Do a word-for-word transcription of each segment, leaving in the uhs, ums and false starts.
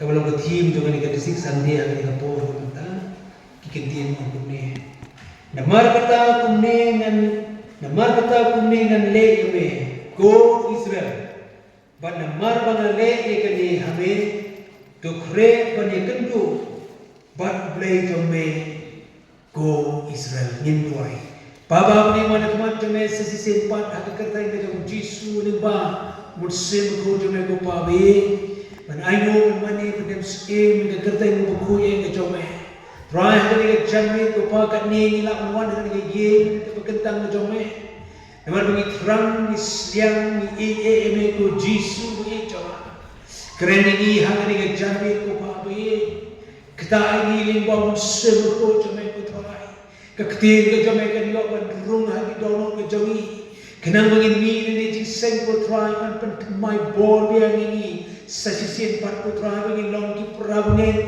Kaba long ka theme jong kane ka District Sunday ha kane ka por mynta, ki kyntien ong kumne. Namar kata kumne ngan, namar kata kumne ngan leh ïa me, ko Israel. Bad namar ba nga leh ïa kane ha me, to khreh ban ïakynduh bad U Blei jong me, ko Israel. Ngin duwai. Baba, ba ngi wan ha khmat jong me sa shisien pat ha ka kyrteng ka jong U Jisu, lyngba U Mynsiem Bakhuid jong me, ko Pa, ba ban ai nguh ban mane, ban dem syiem ha ka kyrteng bakhuid ka jong me. Trai, ha kane ka janmiet, ko Pa, kane ngi lah ban wan ha kane ka ïing kaba kyntang ka jong me. Namar ba ngi thrang, ngi sliang, ngi ïeit ïa me, ko Jisu, ba ïeit jong nga. Kren ïa ngi ha kane ka janmiet, ko Pa, ba ïeit. Ktah ïa ngi lyngba U Mynsiem Bakhuid jong me, ko Trai. Ka ktien ka jong me kan ïoh ban rung ha ki dohnud ka jong ngi. Khnang ba ngin mih na kane ka jingseng, ko Trai, ban pynthymmai bor biang ïa ngi sa shisien pat, ko Trai, ba ngin long ki para bangeit,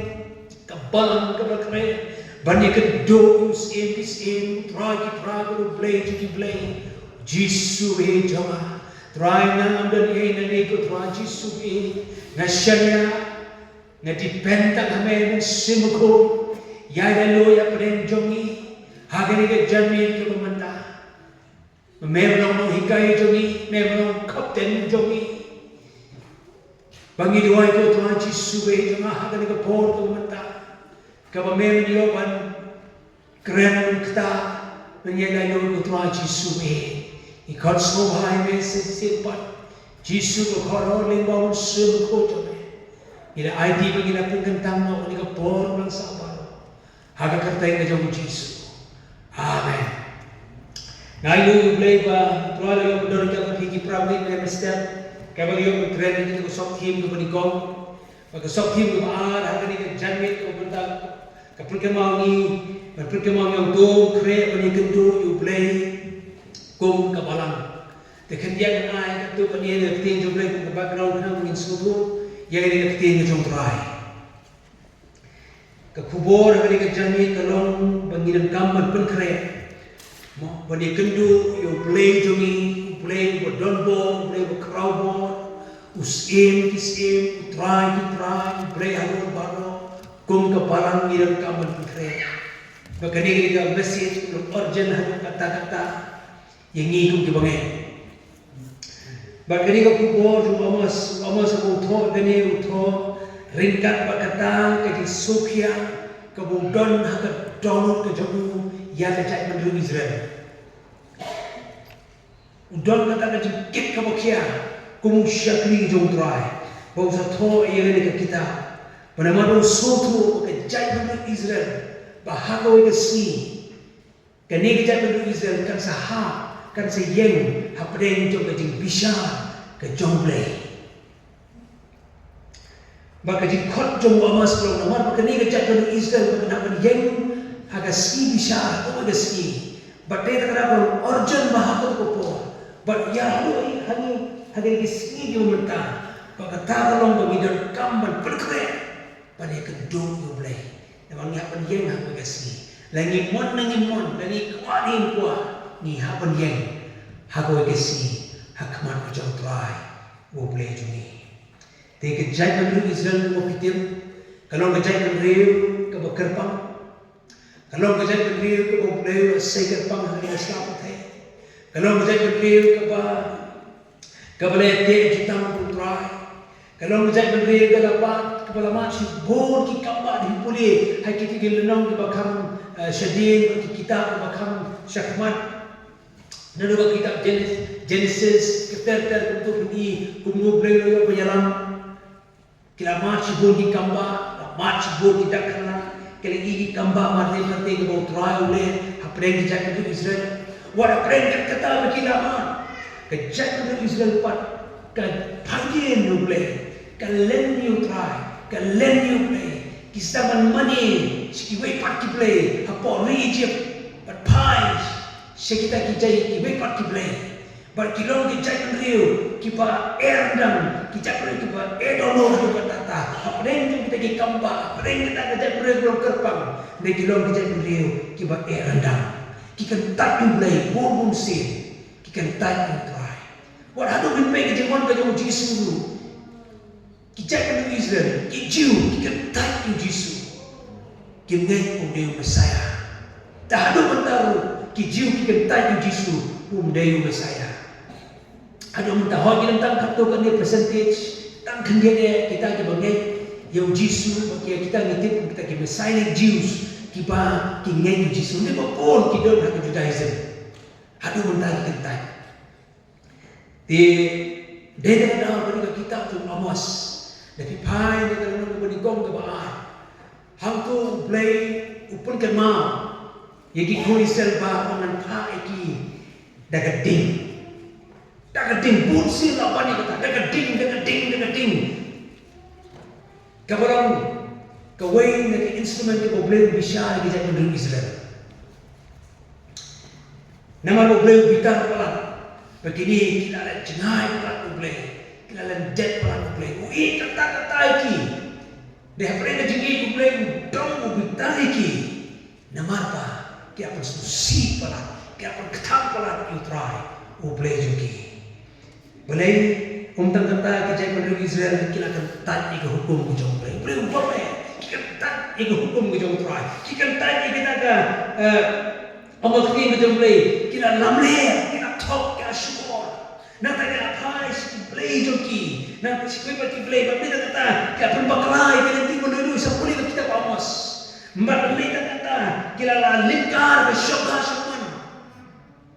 ka balang kaba khreh ban ïakynduh ïa u Syiem ki syiem, u Trai ki trai, bad u Blei jong ki blei, Jisu, ba ïeit jong nga. Trai, nga ngam don ei ei nangne, ko Trai Jisu, ba ïeit. Nga shaniah, nga depend tang ha me, Mynsiem Bakhuid. Ïai leh ïa pdeng jong ngi ha kane ka janmiet kaba mynta. Me long nonghikai jong ngi, me long kapten jong ngi. Ba ngi duwai, ko Trai Jisu, ba ïeit jong nga, ha kane ka por kaba mynta, kaba me men ïoh ban kren, men ktah, men ïaleh, ko Trai Jisu, ba ïeit. Ngi khot sngewbha ïa me sa shisien pat, Jisu, ko khot lyngba U Mynsiem Bakhuid jong me. Ngi la aiti ba ngi la pynkyntang noh ha kane ka por, ngan sa baroh ha ka kyrteng ka jong U Jisu. Amen. Nga ai nguh ïa U Blei ba U Trai u la ïoh ban don ryngkat bad phi ki para bangeit mynstep, kaba la ïoh ban kren ïa kane ka sub theme kaba nyngkong. Bad ka sub theme kaba ar ha kane ka janmiet kaba mynta ka pynkynmaw ïa ngi, ban pynkynmaw ïa ngi, to khreh ban ïakynduh ïa U Blei kum ka balang. Te khyndiat ngan ai katto katne na ka ktien jong U Blei kum ka background khnang ba ngin sngewthuh ïa kane ka ktien ka jong U Trai. Ka khubor ha kane ka janmiet ka long ba ngi donkam ban pynkhreh, mo, ban ïakynduh ïa U Blei jong ngi, U Blei uba don bor, U Blei uba khraw bor, U Syiem ki syiem, U Trai ki trai, U Blei halor baroh, kum ka balang ngi donkam ban pynkhreh. Ba kane ka dei ka message kaba long urgent haduh katta katta ïa ngi kum ki bangeit. Bad kane ka khubor jong u Amos, u Amos haba u thoh kane u thoh ryngkat bad kata ka jingsngewkhia kaba u don ha ka dohnud ka jong u ïa ka jaitbynriew Israel. U don kata ka jingkit kaba khia kum u shakri jong U Trai, ba u sa thoh ïa kane ka kitab. Ba namar ba u sngewthuh ba ka jaitbynriew Israel ba ha kawei ka sngi kane ka jaitbynriew Israel kan sa hap, kan sa ïeng hapdeng jong ka jingbishar ka jong U Blei. Bad ka jingkhot jong u Amos ka long namar ba kane ka jaitbynriew Israel ba kan hap ban ïeng ha ka sngi bishar, ha kawei ka sngi. Bad te kata ka long urgent ba ha kata ka por. Bad ïa haduh hangne, ha kane ka sngi kaba mynta, ba kata ka long ba ngi donkam ban pynkhreh ban ïakynduh ïa U Blei. Namar ngi hap ban ïeng ha kawei ka sngi. La ngi mon, la ngi mon, la ngi kwah, la ngi kwah, ngi hap ban ïeng ha kawei ka sngi ha khmat ka jong U Trai U Blei jong ngi. Te ka jaitbynriew Israel, kumba phi tip, ka long ka jaitbynriew kaba kyrpang. Ka long ka jaitbynriew kaba U Blei u la sei kyrpang ha kane ka sla pyrthei. Ka long ka jaitbynriew kaba, kaba la ïateh jutang bad U Trai. Ka long ka jaitbynriew kaba la mad, kaba la mad shibun ki kambah, da pule ha kitei ki lynnong kiba kham, eh, shadien, ki kitab kiba kham shakhmat. Naduh ka kitab Genes-, Genesis, ka ter ter, kumto phi i kumno U Blei u la ïoh ban ïalam. Ki la mad shibun ki kambah, la mad shibun ki dak khynnah, ki la i ki kambah marteng marteng kaba U Trai u leh hapdeng ka jaitbynriew Israel. Wat hapdeng kat kata ba ki la mad, ka jaitbynriew Israel pat ka phai dien ïa U Blei, ka len ïa U Trai, ka len ïa U Blei. Ki sdang ban mane sha kiwei pat ki blei hapoh ri Egypt, bad phai sha kita ki jait, kiwei pat ki blei. Bad ki long ki jaitbynriew kiba eh ryndang, ki jaitbynriew kiba eh dohnud haduh katta katta. Hapdeng jong kita ki kambah, hapdeng kita ki jaitbynriew kiba long kyrpang, te ki long ki jaitbynriew kiba eh ryndang. Ki kyntait ïa U Blei bun bun sien, ki kyntait ïa U Trai. Wat haduh ngin peit ka jingwan ka jong U Jisu ruh, Ki jaitbynriew Israel, ki Jiw, ki kyntait ïa u Jisu. Kim ngeit um dei u Messiah. Te haduh mynta ruh ki Jiw ki kyntait ïa u Jisu, um dei u Messiah. Haduh mynta, hooid, ki dang tang katto katne percentage, tang khyndiat eh kita kiba ngeit ïa u Jisu, bad ïa kita ngi tip kita ki Messianic Jews, kiba ki ngeit ïa u Jisu. Ym dei ba bun ki don ha ka Judaism. Haduh mynta ki kyntait. Te dei da ka daw ba dei ka kitab jong u Amos. Da phi phai na ka lynnong kaba nyngkong kaba ar, hangto U Blei u pynkynmaw ïa ki khun Israel ba un nang phah ïa ki da ka ding. Da ka ding, bun sien la ban ïa kata, da ka ding, da ka ding, da ka ding. Kaba long kawei na ki instrument kaba U Blei u bishar ïa ki jaitbynriew Israel. Namar U Blei u bitar palat ba kine ki la leh jngai palat U Blei, ki la leh lyndet palat U Blei. U ïeit katta katta ïa ki. Dei hapdeng ka jingïeit U Blei u dang u bitar ïa ki. Namar ba ki la pynsngewsih palat, ki la pynkthang palat ïa U Trai U Blei jong ki. Balei? Ym tang kata, ki jaitbynriew Israel ki la kyntait ïa ka hukum ka jong U Blei. U Blei u ong eh, ki kyntait ïa ka hukum ka jong U Trai, ki kyntait ïa kita ka, eh, ong ka ktien ka jong U Blei, ki la lamler, ki la thok, ki la shukor. Nangta ki la phai sha ki blei jong ki, nangta sha kiwei pat ki blei, bad mynta kata ki la pynbakla ïa ka lynti mano mano, sa pule ka kitab Amos. Bad mynta kata ki la, la lyngngar ka shongkha shongman.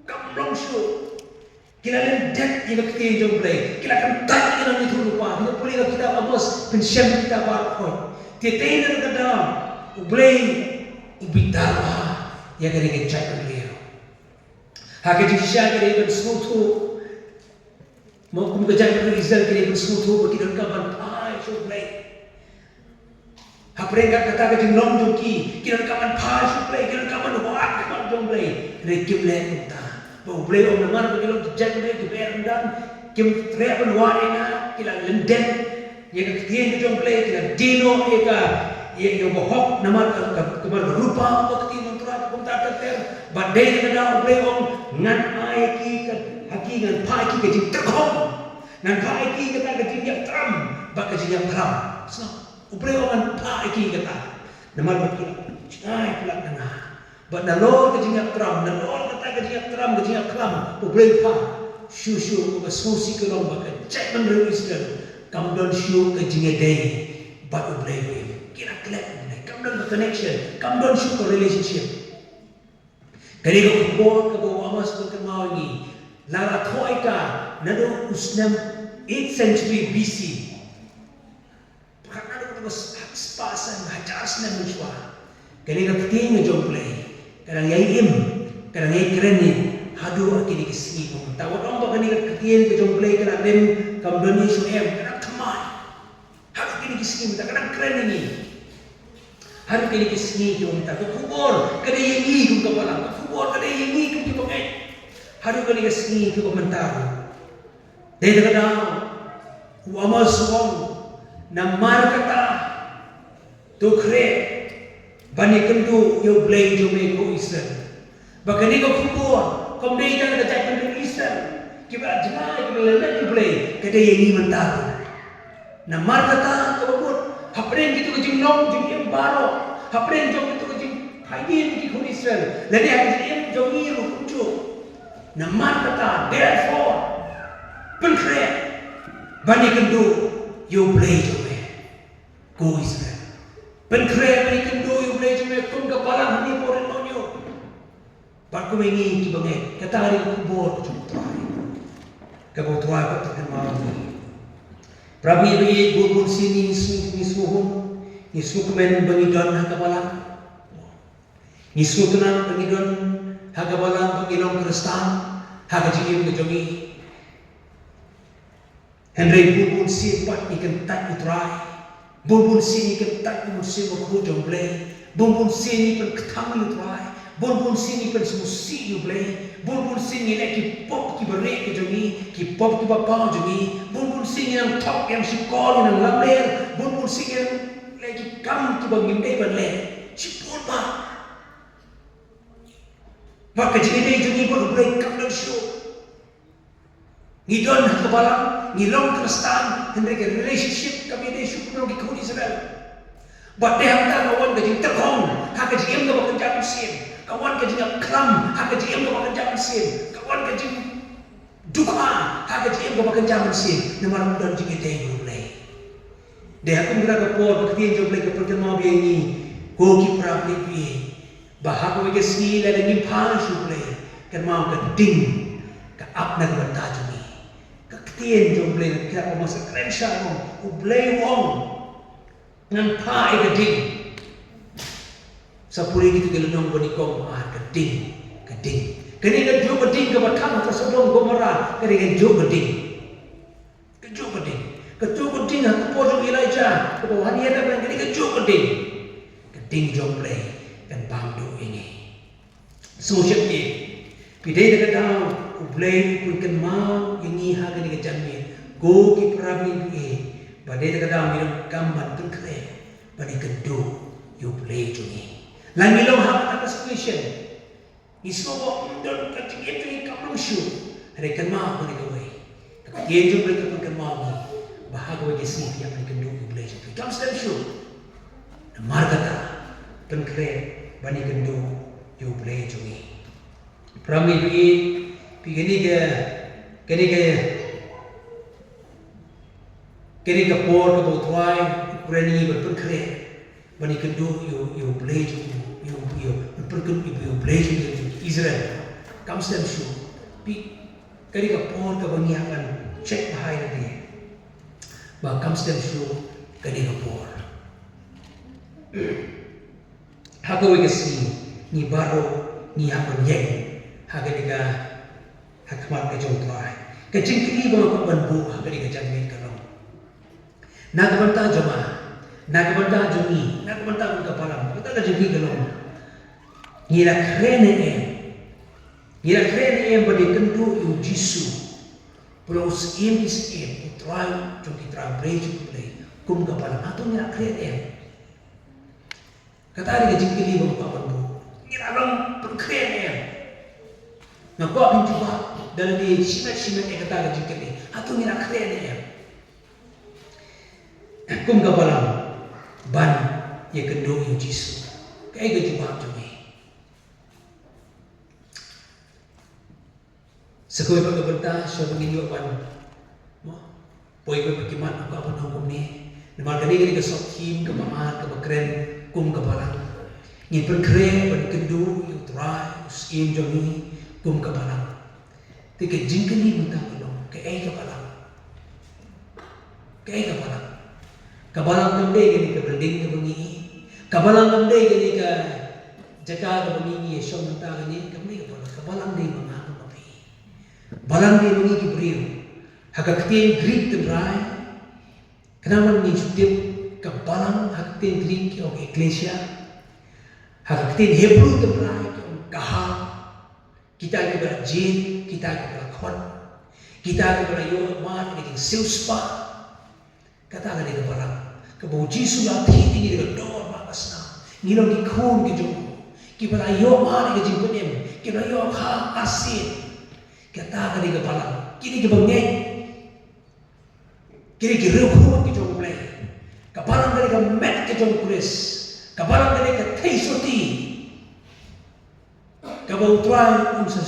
Kam long shuh. Ki la lyndet ïa ka ktien jong U Blei. Ki la kyntait ïa ka nongïathuhlypa. Phi pule ka kitab Amos, pynshem kita baroh. Te dei na kata ka daw U Blei u bitar bha ïa kane ka jaitbynriew. Ha ka jingshisha ki dei ban sngewthuh. Mo kum ka jaitbynriew Israel ki dei ban sngewthuh ba ki donkam ban phai sha U Blei. Hapdeng kata ka jinglong jong ki, ki donkam ban phai sha U Blei, ki donkam ban wad khmat jong U Blei. Hynrei kim leh kumta. Ba U Blei u ong namar ba ki long ki jaitbynriew kiba ïeit, kim treh ban wad ïa nga, ki la lyndet ïa ka ktien ka jong U Blei, ki la die noh ïa ka, ïa, ïa u bahok namar ka, ka, namar ka rupa, ka ktien jong U Trai, kumta ter ter. Bad dei na ka daw U Blei u ong ngan ai ïa ki ka, ha ki ngan phah ïa ki ka jingtyrkhong. Ngan phah ïa ki kata ka jingïap tram bad ka jingïap khlam. Sngap. U Blei u ong ngan phah ïa ki kata. Namar ba ki la jngai palat na nga. Bad nalor ka jingïap tram, nalor kata ka jingïap tram, ka jingïap khlam, U Blei u phah. Shuh shuh, ka sngewsih ka long ba ka jaitbynriew Israel kam don shuh ka jingïadei bad U Blei ruh. Ki la klet U Blei, kam don ka connection, kam don shuh ka relationship. Kane ka khubor kaba u Amos u pynkynmaw ïa ngi, la, la thoh ïa ka naduh u snem eighth century B C. Ka naduh kaba spah san hajar snem mynshuwa. Kane ka ktien ka jong U Blei ka dang ïai im, ka dang ïai kren ïa ngi haduh ha kine ki sngi. Kumta wat ong ba kane ka ktien ka jong U Blei ka la rim, kam don ei shuh, em, ka dang thymmai. Haduh kine ki sngi mynta ka dang kren ïa ngi. Haduh kine ki sngi ki mynta ka khubor ka dei ïa ngi kum ka balang, ka khubor ka dei ïa ngi kum ki bangeit. Haduh kine ki sngi ki mynta. Dei da ka daw u Amos u ong, namar kata to khreh ban ïakynduh ïa U Blei jong me ko Israel. Ba kane ka khubor kam dei tang na ka jaitbynriew Israel kiba la jngai, kiba la lyndet ïa U Blei, ka dei ïa ngi mynta ruh. Namar kata kaba mut hapdeng kito ka jinglong jingim baroh, hapdeng jong kito ka jingphaidien ki khun Israel, lane ha ka jingim jong ngi ruh kumjuh. Namar kata, therefore, pynkhreh ban ïakynduh ïa U Blei jong me. Ko Israel, pynkhreh ban ïakynduh ïa U Blei jong me kum ka balang hangne ha u ri Mawniuh. Bad kum ïa ngi ki bangeit, kata ka dei ka khubor ka jong U Trai kaba U Trai u pynkynmaw ïa ngi. Para bangeit, bun bun sien ngi sngew, ngi sngewhun, ngi sngewkmen ba ngi don ha ka balang. Ngi sngewtynnat ba ngi don ha ka balang, ba ngi long Khristan ha ka jingim ka jong ngi. Hynrei bun bun sien pat ngi kyntait ïa U Trai. Bun bun sien ngi kyntait ïa U Mynsiem Bakhuid jong U Blei. Bun bun sien ngi pynkthang ïa U Trai. Bun bun sien ngi pynsngewsih ïa U Blei. Bun bun sien ngi leh ki pop kiba rieh ki jong ngi, ki pop kiba paw jong ngi. Bun bun sien ngi nang thok, ngi nang shukor, ngi nang lamler. Bun bun sien ngi nang leh ki kam kiba ngim dei ban leh. Shibun bah. Bad ka jingïadei jong ngi bad U Blei kam don shuh. Ngi don ha ka balang, Ngi long Khristan, hynrei ka relationship kam ïadei shuh kum ki khun Israel. Bad dei hangta ka wan ka jingtyrkhong ha ka jingim kaba kynja mynsiem, ka wan ka jingïakhlam ha ka jingim kaba kynja mynsiem, ka wan ka jingdukha ha ka jingim kaba kynja mynsiem, namar ym don jingïadei bad U Blei. Dei ha kum kata ka por ba ka ktien jong U Blei ka pynkynmaw ïa ngi, ko ki para bangeit, ba ha kawei ka sngi lada ngim phai sha U Blei, kynmaw ka ding ka ap na ka bynta jong ngi. Ka ktien jong U Blei ka kren, ka ong, sa kren sha U Blei, U Blei u ong, ngan phah ïa ka ding. Sa pule kito ki lynnong ba nyngkong, ah, ka ding, ka ding. Kane kajuh ka ding kaba tang ha Sodom Gomorrah, kane kajuh ka ding. Kajuh ka ding. Kajuh ka ding ha ka por jong Elijah, kaba wan ïa ka, kane kajuh ka ding. Ka ding jong U Blei kan bam duh ïa ngi. Sngewsih, phi dei da ka daw U Blei u pynkynmaw ïa ngi ha kane ka janmiet, ko ki para bangeit, ba dei da ka daw ngi donkam ban pynkhreh ban ïakynduh ïa U Blei jong ngi. Lada ngi long ha kata ka situation, ngi sngew ba ym don, ka jingim jong ngi kam long shuh, hynrei kynmaw kane kawei. Ka ktien jong U Blei ka pynkynmaw ngi ba ha kawei ka sngi phi hap ban ïakynduh ïa U Blei jong phi. Kam slem shuh. Namar kata, pynkhreh ban ïakynduh ïa U Blei jong ngi. Para bangeit, phi, kane ka, kane ka, kane ka por kaba U Trai u kren ïa ngi ban pynkhreh ban ïakynduh ïa U, ïa U Blei jong ngi, ïa U, ïa U, ban pynkynduh ïa U Blei jong ngi, jong Israel. Kam slem shuh. Phi, kane ka por kaba ngi hap ban check bha ïa lade, ba kam slem shuh kane ka por. Ha kawei ka sngi ngi baroh ngi hap ban ïeng ha kane ka, ha khmat ka jong U Trai. Ka jingkylli ba nga kwah ban buh ha kane ka janmiet ka long, na ka bynta jong nga, na ka bynta jong ngi, na ka bynta jong ka balang, na ka bynta ka jong ngi ka long, ngi la khreh ne em? Ngi la khreh ne em ban ïakynduh ïa U Jisu, ba long U Syiem ki syiem, U Trai jong ki trai, U Blei jong ki blei, kum ka balang? Hato ngi la khreh ne em? Kata ka dei ka jingkylli ba nga kwah ban buh. Ngi la long pynkhreh ne em? Nga kwah phin jubab da lade shimet shimet ïa kata ka jingkylli. Hato ngi la khreh ne em kum ka balang ban ïakynduh ïa U Jisu? Kaei ka jubab jong ngi? Sa kawei pat ka bynta, shuwa ba ngin ïoh ban, mo, poi pat ki mat, nga kwah ban ong kumne. Namar kane ka dei ka sub-theme kaba ar kaba kren kum ka balang. Ngin pynkhreh ban kynduh ïa U Trai, U Syiem jong ngi, kum ka balang. Te ka jingkylli mynta ka long, kaei ka balang? Kaei ka balang? Ka balang kam dei kane ka building kaba ngi ïoh. Ka balang kam dei kane ka jaka kaba ngi ïashong mynta kane, kam dei ka balang. Ka balang dei ma nga bad ma phi. Balang dei ma ngi ki briew. Ha ka ktien Greek, tynrai, khnang ba ngin shu tip, ka balang ha ka ktien Greek ki ong ekklesia. Ha ka ktien Hebru, tynrai, ki ong kahal. Kita kiba la jied, kita kiba la khot, kita kiba la ïoh mad ïa ka jingsiewspah. Kata ka dei ka balang kaba U Jisu u la thied ïa ngi da ka doh bad ka snam. Ngi long ki khun ki jong u, kiba la ïoh mad ïa ka jingpynim, kiba la ïoh kha arsien. Kata ka dei ka balang. Kine kiba ngeit, kine ki riewkhuid ki jong U Blei. Ka balang ka dei ka met ka jong U Khrist. Ka balang ka dei ka theisotti kaba U Trai un sa,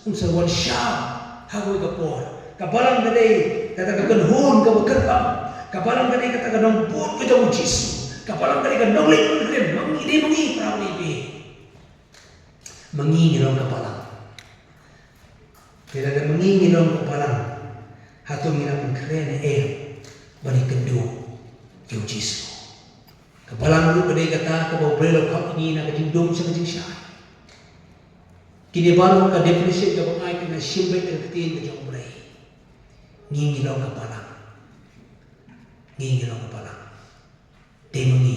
un sa wan shaw ha kawei ka por. Ka balang ka dei kata ka kynhun kaba kyrpang. Ka balang ka dei kata ka nongbud ka jong U Jisu. Ka balang ka dei ka nongleit nongrim. Ma ngi, dei ma ngi, para bangeit, ma ngi ngi long ka balang. Te lada ma ngi ngi long ka balang, hato ngi la pynkhreh ne em ban ïakynduh ïa U Jisu? Ka balang ruh ka dei kata kaba U Blei u la khot ïa ngi na ka jingdum sha ka jingshai. Kine baroh ka definition kaba ngi ai, ka shim beit na ka ktien ka jong U Blei. Ngi ngi long ka balang. Ngi ngi long ka balang. Dei ma ngi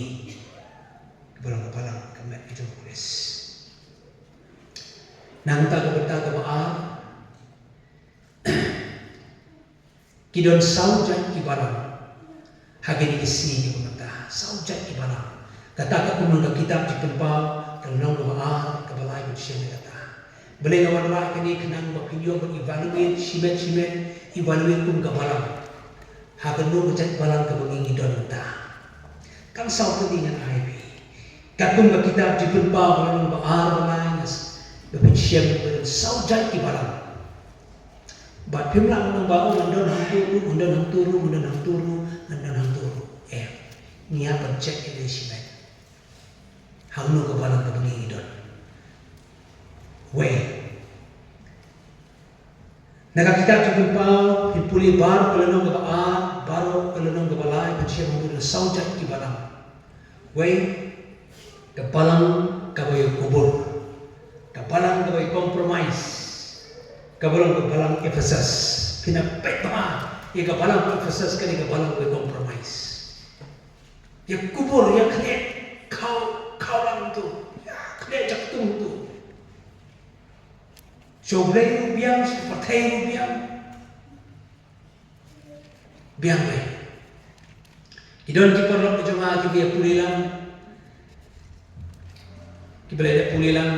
kiba long ka balang, ka met ka jong U Khrist. Nangta ka bynta kaba ar, ki don saw jait ki balang ha kine ki sngi kiba mynta. Saw jait ki balang. Kata ka kumno? Ka kitab Jingpynpaw, ka lynnong kaba ar, kaba lai, ban shem ïa kata. Balei nga wanrah kane? Khnang ba phin ïoh ban evaluate shimet shimet, evaluate kum ka balang. Kano ka jait balang kaba ngi ngi don mynta? Kan saw tylli ngan ai phi. Katkum ka kitab Jingpynpaw ka lynnong ba ar ba lai, nga s-, ba pynshem ba don saw jait ki balang. Bad phim lah ban ong ba, oh, ngan don hangto ruh, ngan don hangto ruh, ngan don hangto ruh, ngan don hangto ruh. Em. Ngi hap ban check ïa lade shimet. Hangno ka balang kaba ngi ngi don? Wei. Na ka kitab Jingpynpaw, phin pule baroh ka lynnong kaba ar, baroh ka lynnong kaba lai, phin shem ba don saw jait ki balang. Wei, ka balang kaba ïakubur, ka balang kaba ïa-compromise, ka balang, ka balang Ephesus. Phin ïa peit bha ïa ka balang Ephesus, kane ka balang kaba ïa-compromise. Ïakubur, ïakhleh, khaw, khaw lang tu, ïakhleh jaktung tu. Sha U Blei ruh biang, sha ka pyrthei ruh biang. Biang bha. Ki don ki paralok jong nga kiba ïa pule lang. Kiba la ïa pule lang.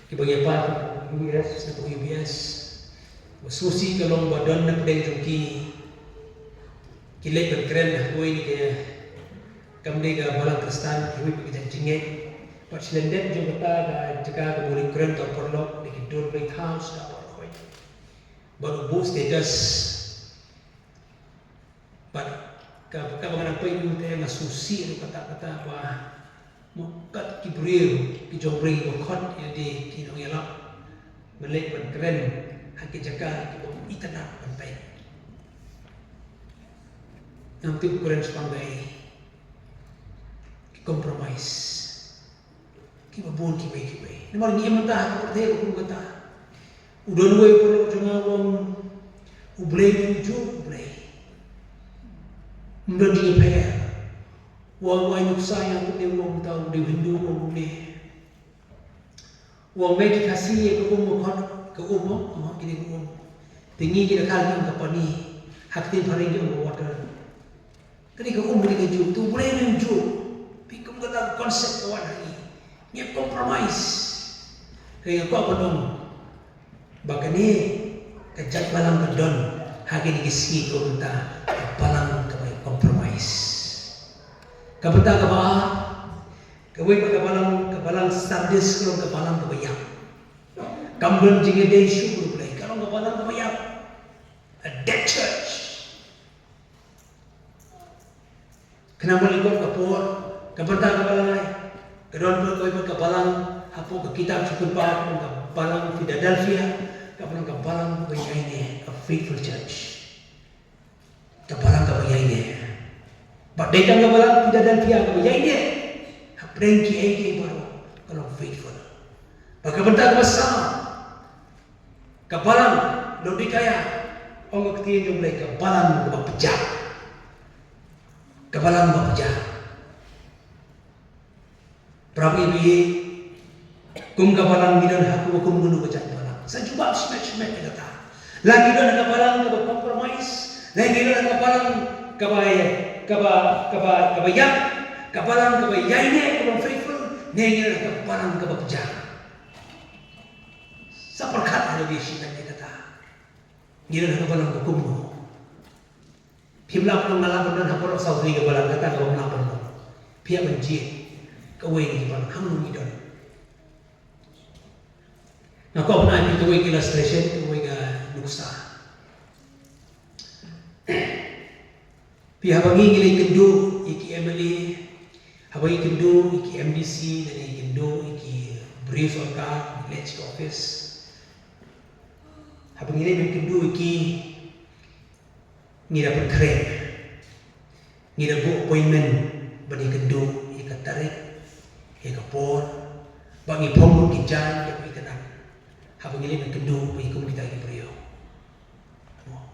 Kiba ïa pat U B S, na U B S. Ba sngewsih ka long ba don na pdeng jong ki. Ki leit ban kren ha kawei ka, kam dei ka balang Khristan, kiwei pat ki jingngeit. Bad shi lyndet jong kata ka jaka kaba u leit kren uta u paralok, dei ki dur blei thaw sha ka por khoi. Bad u buh status. Bad ka, kaba nga nang peit mynta nga sngewsih ruh kata, kata ba, mo, kat ki briew, ki jong briew ba khot ïa lade ki nongïalap ban leit ban kren ha ki jaka kiba itynnad ban peit. Ngam tip kren shaphang kaei. Ki compromise. Kiba bun kiwei kiwei. Namar ngi ïa mynta ha ka pyrthei ruh kum kata. U don uwei u paralok jong nga u ong, U Blei u dei ujuh U Blei. Ym don jingïapher. U ong, u ai nuksa ïa u, u ong uta u dei u Hindu, u ong une. U ong, mei ki Khasi ïa ka um ba khot, ka um, mo, mo, kine ka um. Te ngi ki Dkhar ngi ong ka pani. Ha ka ktien phareng ki ong ka water. Kane ka um, kane ka juh, to U Blei u dei ujuh. Phi, kum kata ka concept ka wan ha ngi. Ngi compromise. Te nga kwah ban ong ba kane ka jait balang ka don ha kine ki sngi kumta, ka balang kaba compromise. Ka bynta kaba ar, kawei pat ka balang, ka balang Sardis ka long ka balang kaba ïap. Kam don jingïadei shuh bad U Blei, ka long ka balang kaba ïap. A dead church. Khnang ba la ïakut ka por, ka bynta kaba lai, ka don pat kawei pat ka balang, hapoh ka kitab Jingpynpaw, ka balang Philadelphia, ka balang, ka balang kaba ïaineh, a faithful church. Ka balang kaba ïaineh. Bad dei tang ka balang Philadelphia kaba ïaineh, hapdeng kiei kiei baroh, ka long faithful. Bad ka bynta kaba saw, ka balang Laodikaia, ong ka ktien jong U Blei, ka balang kaba pjah. Ka balang kaba pjah. Para bangeit, kum ka balang ngi don ha kum, kum kano ka jait balang. Sa jubab shimet shimet ïa kata. La ngi don ha ka balang kaba compromise, la ngi don ha ka balang kaba, kaba, kaba, kaba ïap, ka balang kaba ïaineh, kaba faithful, ne ngi don ha ka balang kaba pjah. Sa pyrkhat ïa lade shimet ïa kata. Ngi don ha ka balang ba kumno? Phim lah ban ong nga lah ban don ha baroh saw tylli ki balang, kata kaba ym lah ban ong. Phi hap ban jied kawei na ki balang, hangno ngi don. Nga kwah ban ai phi kawei ka illustration, kawei ka nuksa. Phi, haba ngi ngi leit kynduh ïa ki M L A, haba ngi kynduh ïa ki M D C, lane ngi kynduh ïa ki briew sorkar, ngi leit sha office. Haba ngi leit ban kynduh ïa ki, ngi da pynkhreh. Ngi da buh appointment ban ïakynduh ïa ka tarik, ïa ka por, bad ngi phong ruh ki jaiñ kiba itynnad. Haba ngi leit ban kynduh bad ïa kum kita ki briew,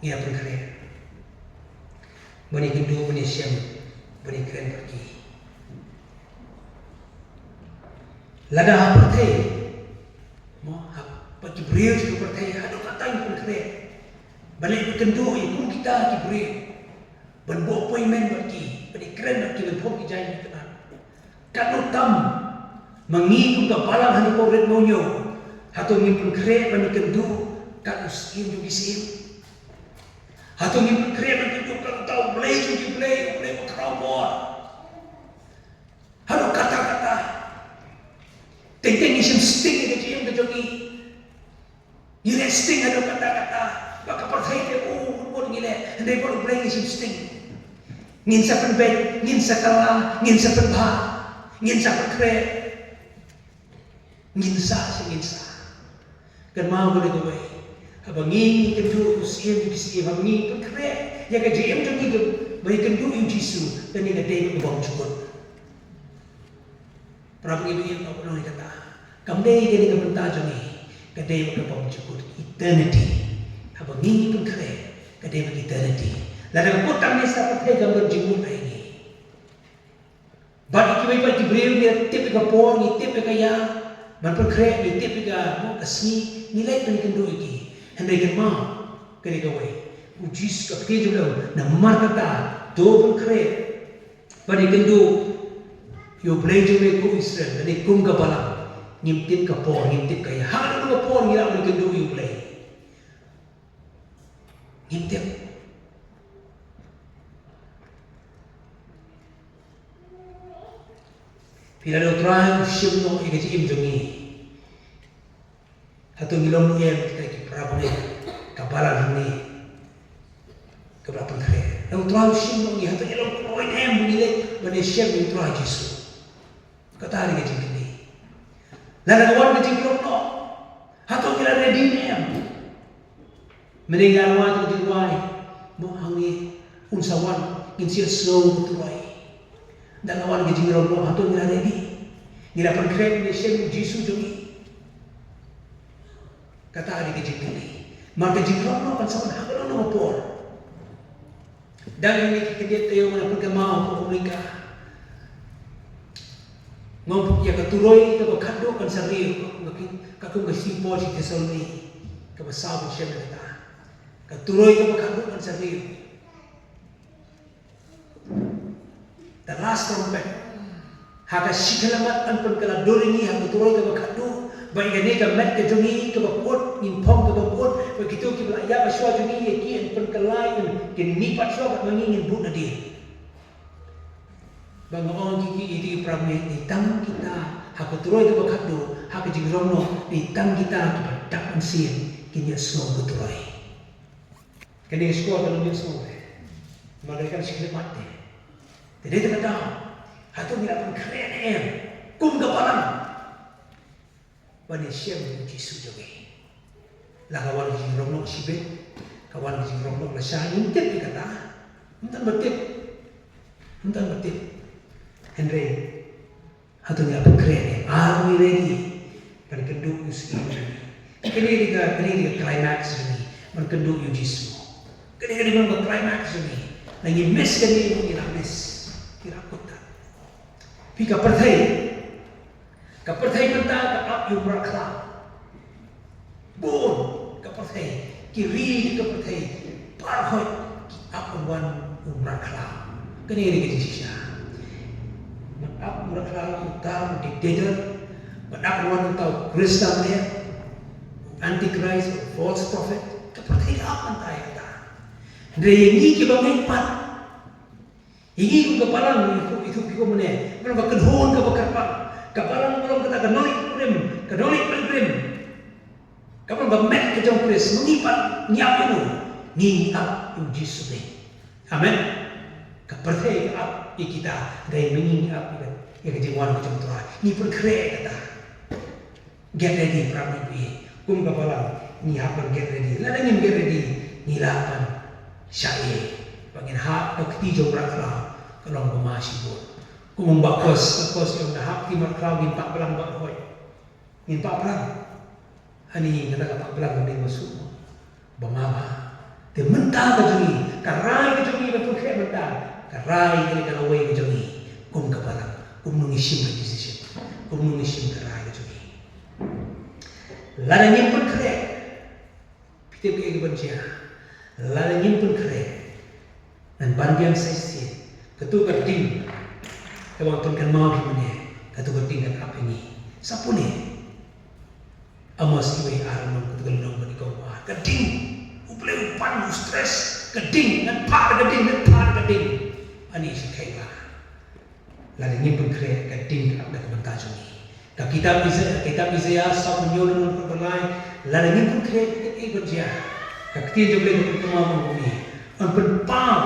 ngi da pynkhreh ban ïakynduh, ban ïashem, ban ïakren bad ki. Lada ha pyrthei, mo, ha, bad ki briew jong ka pyrthei, haduh katta ngi pynkhreh ban leit ban kynduh ïa kum kita ki briew, ban buh appointment bad ki, ban ïakren bad ki, ban phong ki jaiñ itynnad. Katno tam ma ngi kum ka balang hangne hapoh Ri Lum Mawhynñiewhynñiew, hato ngim pynkhreh ban ïakynduh kat u syiem jong ki syiem? Hato ngim pynkhreh ban kynduh ïa uta u Blei jong ki blei, u Blei bakhraw bor? Haduh katta katta. Teng teng ngi shim sting ïa ka jingim ka jong ngi. Ngi leh sting haduh katta katta. Ba ka pyrthei te u mut ngi leh, hynrei bad u Blei ngi shim sting. Ngin sa pynbeit, ngin sa kylla, ngin sa pynbha, ngin sa pynkhreh. Ngin sa, sa ngin sa. Kynmaw kane kawei. Haba ngi kynduh ïa u Syiem ki syiem, haba ngi pynkhreh ïa ka jingim jong ngi ba ngi kynduh ïa u Jisu, kane ka dei ka bymjukut. Para bangeit, ngi ïa ka pynlong ïa kata. Kam dei kane ka bynta jong ngi, ka dei ka bymjukut, eternity. Haba ngi pynkhreh, ka dei ka eternity. Lada ka kut tang ne sa pyrthei kam don jingmut ïa ngi. Bad ïa kiwei pat ki briew ngi tip ïa ka por, ngi tip ïa ka ïa ban pynkhreh, ngi tip ïa ka, mo, ka sngi, ngi leit ban kynduh ïa ki. Hynrei kynmaw, kane kawei. U Jisu ka ktien jong u, namar kata, to pynkhreh. Ban ïakynduh ïa u Blei jong me ko Israel, lane kum ka balang. Ngim tip ka por, ngim tip ka ïa. Ha kano ka por ngi lah ban kynduh ïa u Blei? Ngim tip. Phi la, lada u Trai u shim noh ïa ka jingim jong ngi, hato ngi long em kita ki para bangeit, ka balang hangne kaba la pynkhreh? Lada u Trai u shim noh ïa ngi, hato ngi long kloi em ba ngi leit ban ïashem ïa u Trai Jisu? Kata dei ka jingkylli. Lada ka wan ka jinglong noh, hato ngi la ready ne em? Mynne ngi la wan ka jingrwai, mo, hangne un sa wan, ngin sa ïohsngew ka turoi. Lada ka wan ka jinglong noh, hato ngi la ready? Ngi la pynkhreh ban ïashem ïa u Jisu jong ngi? Kata dei ka jingkylli. Namar ka jinglong noh kan sa wan ha kano kano ka por. Dang ïa kine ki khyndiat taïew nga la pynkynmaw ko Amerika. Nga ong ïa ka turoi kaba khatduh kan sa riew, ka kum ka, ka kum ka Sngi Paul sha ki Thessaloni kaba saw, ban shem ïa kata. Ka turoi kaba khatduh kan sa riew. The last trumpet. Ha ka shikhyllipmat yn pynkylla dur ïa ngi ha ka turoi kaba khatduh, ba ïa kane ka met ka jong ngi kaba kut, ngin phong kaba kut, ba kito kiba la ïap shuwa jong ngi ïa ki yn pynkylla, kin, kin mihpat shuwa bad ma ngi, ngin bud nadien. Ba nga ong ïa ki, ïa ki para bangeit, dei tang kita ha ka turoi kaba khatduh, ha ka jinglong noh, dei tang kita kiba dap mynsiem kin ïohsngew ka turoi. Kane ka sngewbha ka long ïa sngewbha. Namar ka dei ka shikhyllipmat te. Te dei tang ka daw. Hato ngi la pynkhreh ne em kum ka balang ban ïashem ïa u Jisu jong ngi? La ka wan ka jingrong noh shibit, ka wan ka jingrong noh lashai, ngim tip ïa kata. Ngim tip, ngim tip. Ngim tip. Hynrei hato ngi la pynkhreh ne em? Are we ready ban kynduh ïa u Syiem jong ngi? Kane dei ka, kane dei ka climax jong ngi, ban kynduh ïa u Jisu. Kane, kane dei ka climax jong ngi. Lada ngi miss kane, ngi la miss, ngi la kut. Phi, ka pyrthei, ka pyrthei mynta ka ap ïa u mrad khlaw. Bun ka pyrthei, ki ri ka pyrthei baroh ki ap ban wan u mrad khlaw. Kane, kane ka jingshisha. Ban ap u mrad khlaw, uta u dictator. Ban ap ban wan uta u Khristan ne, u Antichrist, u false prophet. Ka pyrthei ka ap mynta ïa kata. Hynrei ïa ngi kiba ngeit pat, ïa ngi kum ka balang, ïa ngi kum, ïa ngi kum mynne, ka long ka kynhun kaba kyrpang. Ka balang ka long kata ka knowledge pilgrim, ka knowledge pilgrim. Ka long ka met ka jong Khrist, ma ngi pat ngi ap ïa u, ngi ap ïa u Jisu Khrist. Amen. Ka pyrthei ka ap ïa kita, hynrei ma ngi ngi ap ïa ka, ïa ka jingwan ka jong u Trai. Ngi pynkhreh ïa kata. Get ready, para bangeit. Kum ka balang, ngi hap ban get ready. Lada ngim get ready, ngi lah ban shah ïa. Ba ngin hap, ba ka kti jong u mrad khlaw ka long ba ma shibun. Kum u Bah Kos, Bah Kos u ong, da hap kti mrad khlaw ngin pah blang baroh. Ngin pah blang. Ani, kata ka pah blang ka dei ba suk. Ba ma ba. Te mynta ka jong ngi, ka rai ka jong ngi ban pynkhreh mynta, ka rai ka dei ka lawei ka jong ngi. Kum ka balang, kumno ngi shim ka decision, kumno ngi shim ka rai ka jong ngi. Lada ngim pynkhreh, phi tip kaei kaban jia? Lada ngim pynkhreh, ngan ban biang sa shisien. Kato ka ding kaba nga pynkynmaw ha mynne, kato ka ding kan ap ïa ngi. Sa pule. Amos wei ar, nong kato ka lynnong bad ka, ka ding. U Blei u pan, u stress. Ka ding, ngan phah da ka ding, ngan phah da ka ding. Ani sa kheiwa. Lada ngim pynkhreh, ka ding ka ap da ka bynta jong ngi. Ka kitab Isa-, kitab Isaiah saw hynñiew lynnong kaba lai, lada ngim pynkhreh, ka ding ban jia. Ka ktien jong U Blei ka pynpaw kumne. Un pynpaw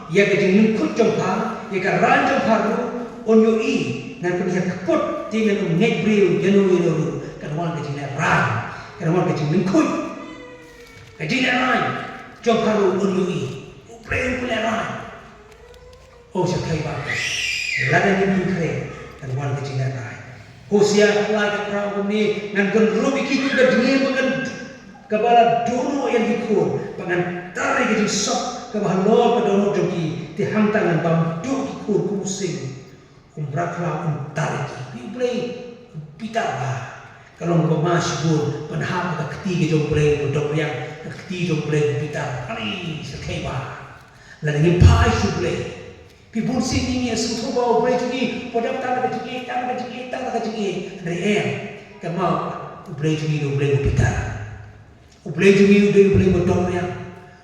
ïa ka jinglyngkhuit jong pha, ïa ka rain jong pha ruh, un ïohi, ngan pynhiar kput, te ngan ym ngeit briew ïano ïano ruh, kan wan ka jinglehrain, kan wan ka jinglyngkhuit. Ka jinglehrain jong pha ruh un ïohi. U Blei un pynlehrain. Oh, sa kheiwa. Lada ngim pynkhreh, kan wan ka jinglehrain. Hosea lai ka phra kumne, ngan kynrup ïa ki kum ka dngiem ba ngan, kaba la dohnud ïa ki khun, ba ngan tar ïa ka jingsop kaba halor ka dohnud jong ki, te hangta ngan bam duh ki khun kum u sing. Um rakhlaw, um tar ïa ki. Phi, U Blei u bitar bha. Ka long kaba ma shibun ban hap ha ka kti ka jong U Blei ba dom riang, ka kti jong U Blei ba bitar. Ani sa kheiwa. Lada ngim phai sha U Blei. Phi, bun sien ngi ïa sngewthuh ba U Blei jong ngi u dang tang da ka jingïeit, tang da ka jingïeit, tang da ka jingïeit. Hynrei em, ka mut U Blei jong ngi u dei U Blei ba bitar. U Blei jong ngi u dei U Blei ba dom riang.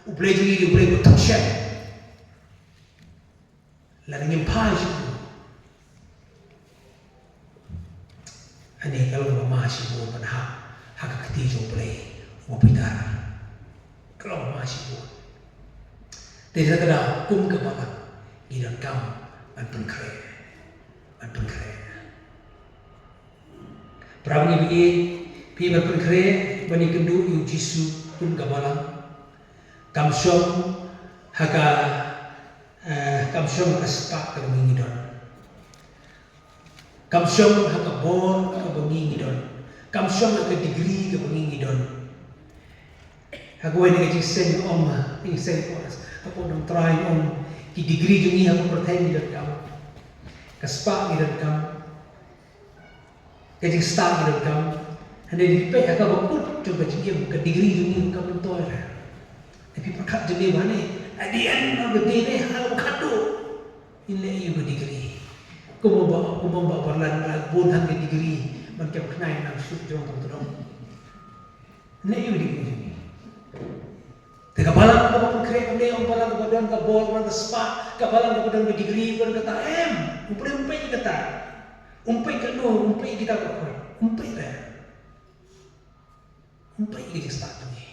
U Blei jong ngi u dei U Blei ba thok shen. Lada ngim phai sha u. Ani ka long ba ma shibun ban hap ha ka kti jong U Blei uba bitar. Ka long ba ma shibun. Te da ka daw kum ka balang ngi donkam ban pynkhreh. Ban pynkhreh. Para bangeit, phi ban pynkhreh ban ïakynduh ïa U Jisu kum ka balang. Kam shong ha ka, eh, kam shong ha ka spah kaba ngi ngi don. Kam shong ha ka bor kaba ngi ngi don. Kam shong ha ka degree kaba ngi ngi don. Ha kawei na ka jingseng ong, jingseng ko, hapoh Nongtrai ong, ki degree jong ngi ha ka pyrthei ngi donkam. Ka spah ngi donkam. Ka jingstad ngi donkam. Hynrei phi peit ha kaba kut jong ka jingim, ka degree jong ngi kam myntoi re. Te phi pyrkhat jong ngi ba ne, at the end of the day ne, ha kaba khatduh ngin leh ïa u ka degree. Kumba, kumba ba Barlan la bun than ka degree ban kem khnai nang suk jong tang tdong. Ne ïa u degree jong ngi. Te ka balang kaba pynkhreh kam dei ong balang kaba don ka bor, don ka spah, ka balang kaba don ka degree, don kata, em. Um peit, um peit kata. Um peit kano, um peit kita baroh. Um peit re. Um peit ki jingstad jong ngi.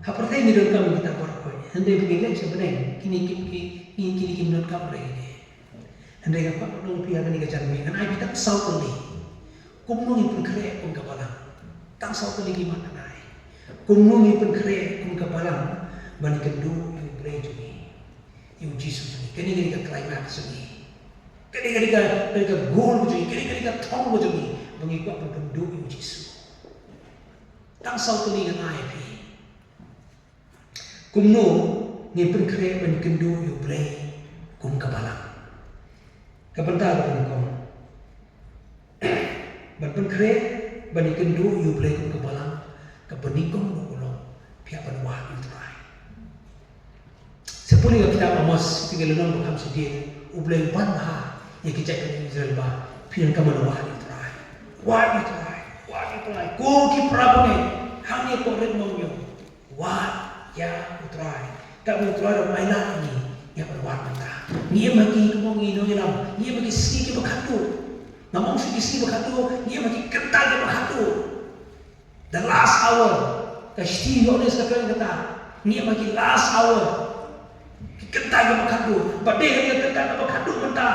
Ha pyrthei ngi donkam kita baroh. Hynrei ba ngi leit sha bneng, kine kim ki, kine kim donkam re kine. Hynrei nga kwah ban ong ïa phi ha kane ka janmiet, ngan ai phi tang saw tylli. Kumno ngin pynkhreh kum ka balang? Tang saw tylli ki mat ngan ai. Kumno ngin pynkhreh kum ka balang ban ïakynduh ïa U Blei jong ngi, ïa U Jisu jong ngi? Kane ka dei ka climax jong ngi. Kane ka dei ka, kane ka goal jong ngi. Kane ka dei ka thong jong ngi. Ba ngi kwah ban ïakynduh ïa U Jisu. Tang saw tylli ngan ai ïa phi. Kumno ngin pynkhreh ban ïakynduh ïa U Blei kum ka balang? Ka bynta kaba nyngkong ban pynkhreh ban ïakynduh ïa U Blei kum ka balang, kaba nyngkong ruh ka long phi hap ban wad ïa U Trai. Sa pule ka kitab Amos, kine ki lynnong ba kham shadien, U Blei u ban bha ïa ki jait Israel ba phi donkam ban wad ïa U Trai. Wad ïa U Trai, wad ïa U Trai. Ko ki para bangeit hangne, ko rit mawñiaw. Wad ïa U Trai. Katba U Trai u la ai lad ïa ngi, ngi hap ban wad mynta. Ngi im ha ki, kumno ngi nongïalam, ngi im ha ki sngi kiba khatduh. Ngam ong shuh ki sngi ba khatduh, ngi im ha ki kynta kiba khatduh. The last hour. Ka shithi Ïoannis ka kren kata. Ngi im ha ki last hour. Ki kynta kiba khatduh. Bad dei ha ki kynta kiba khatduh mynta,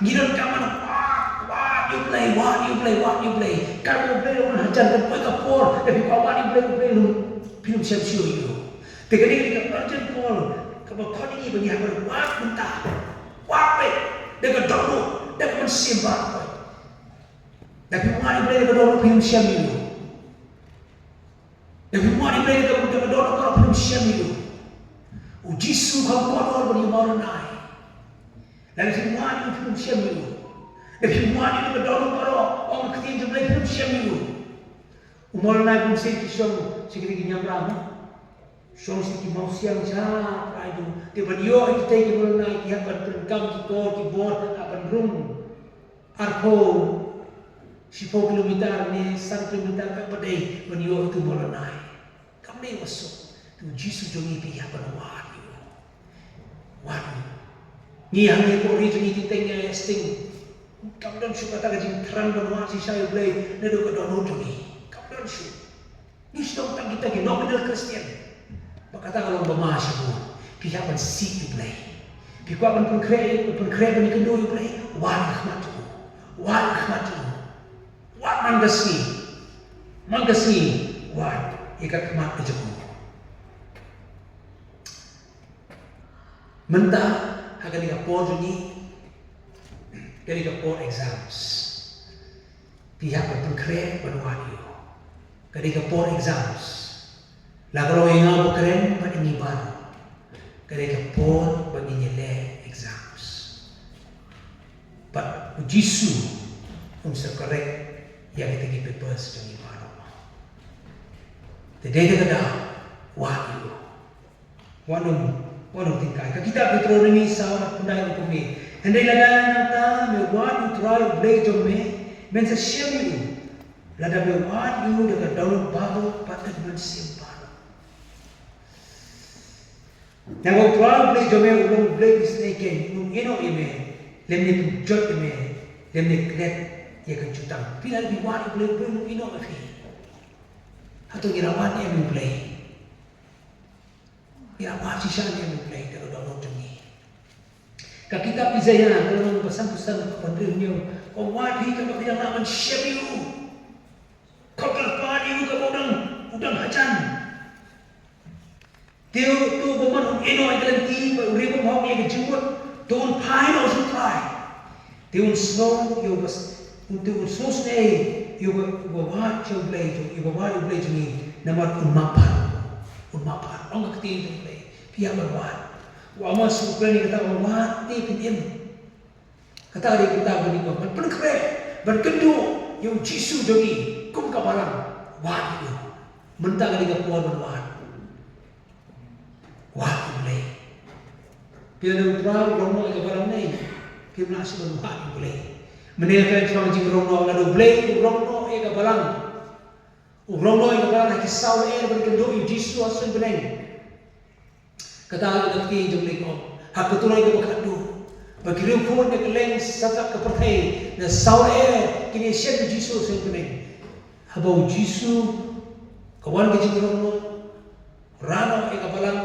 ngi donkam ban wad, wad ïa U Blei, wad ïa U Blei, wad ïa U Blei. Katba U Blei u wan hajan, kan poi ka por, lada phi kwah wad ïa U Blei, U Blei u, phin ym shym siew ïa u. Te kane ka dei ka urgent call kaba khot ïa ngi ba ngi hap ban wad mynta. Wad beit da ka dohnud, da ka mynsiem baroh. Lada phi wad ïa U Blei da ka dohnud, phin ym shem ïa u. Lada phi wad ïa U Blei da ka, da ka dohnud baroh, phin ym shem ïa u. U Jisu u kham kordor ban ïa u Maulana. Lada phi wad ïa u, phin ym shem ïa u. Lada phi wad ïa u da ka dohnud baroh, ong ka ktien jong U Blei, phin ym shem ïa u. U Maulana, bun sien ki shong sha kitei ki niam ram, shong sha ki mawsiang sha Praidu. Te ban ïoh ïa kitei ki Maulana, ki hap ban pyndonkam ki kor ki bor, hap ban rung arphew, shiphew kilometer ne san kilometer, katba dei ban ïoh ïa utu u Maulana. Kam dei ba suk. Te u Jisu jong ngi phi hap ban wad ïa u. Wad ïa u. Ngi hangne hapoh ri jong ngi, teng teng ïa sting. Kam don shuh kata ka jingthrang ban wad shisha ïa u Blei naduh ka dohnud jong ngi. Kam don shuh. Ngi sdang tang kita ki nominal Christian. Ba kata ka long ba ma shuh. Phi hap ban sih ïa u Blei. Phi kwah ban pynkhreh, pynkhreh ban ïakynduh ïa u Blei. Wad ïa ka khmat jong u. Wad ïa ka khmat jong u. Wad man ka sngi. Man ka sngi. Wad ïa ka khmat ka jong u. Mynta ha kane ka por jong ngi, kane ka por exams. Phi hap ban pynkhreh ban wad ïa u. Kane ka por exams. La ka long ïa nga ba kren bad ïa ngi baroh. Kane ka por ba ngin ïaleh exams. Bad u Jisu un sa correct ïa kita ki papers jong ngi baroh. Te dei da kata, wad ïa u. Wat nym, wat nym tyngkai. Ka kitab Deuteronomi saw khyndai, hynrei lada nangta me wad ïa u Trai u Blei jong me, men sa shem ïa u. Lada me wad ïa u da ka dohnud baroh bad da ka mynsiem baroh. Namar u Trai u Blei jong me u long u Blei u isynei keiñ, um ïehnoh ïa me, lymne pynjot ïa me, lymne klet ïa ka jutang. Phi lah ban wad ïa u Blei, u Blei um ïehnoh ïa phi. Hato ngi la wad ïa u Blei? Ngi la wad shisha ïa u Blei da ka dohnud jong ngi. Ka kitab Isaiah ka lynnong ba sanphew san, ka dkhot hynñiew, ka ong, wad hi katba phi dang lah ban shem ïa u. Khot kyrpad ïa u katba u dang, u dang hajan. Te u, te u bymman un ïehnoh ïa ka lynti, bad u riewbymhok ïa ka jingmut, te un phai noh sha u Trai. Te un sngew ïa uba s-, un, te un sngewsynei ïa uba, uba wad sha u Blei jong, ïa uba wad ïa u Blei jong ngi, namar un map bha. Un map bha. Ong ka ktien jong u Blei, phi hap ban wad. U Amos u kren ïa kata, wad te phin im. Kata ka dei ka bynta kaba nyngkong, ban pynkhreh, ban kynduh ïa u Jisu jong ngi kum ka balang. Wad ïa u. Mynta ka dei ka por ban wad. Wad ïa u Blei. Phi la don u Trai u rong noh ïa ka balang ne? Phim lah shuh ban wad ïa u Blei. Mynne ka dei ka jingrong noh, lada u Blei u rong noh ïa ka balang, u rong noh ïa ka balang ha ki saw lyer ban kynduh ïa u Jisu ha suiñ bneng. Kata ka ktien jong u Blei ka ong ha Deuteronomi kaba khatduh, ba ki riewkhuid na kylleng satlak ka pyrthei, na saw lyer, kin ïashem ïa u Jisu ha suiñ bneng. Haba u Jisu ka wan ka jingrong noh, rah noh ïa ka balang,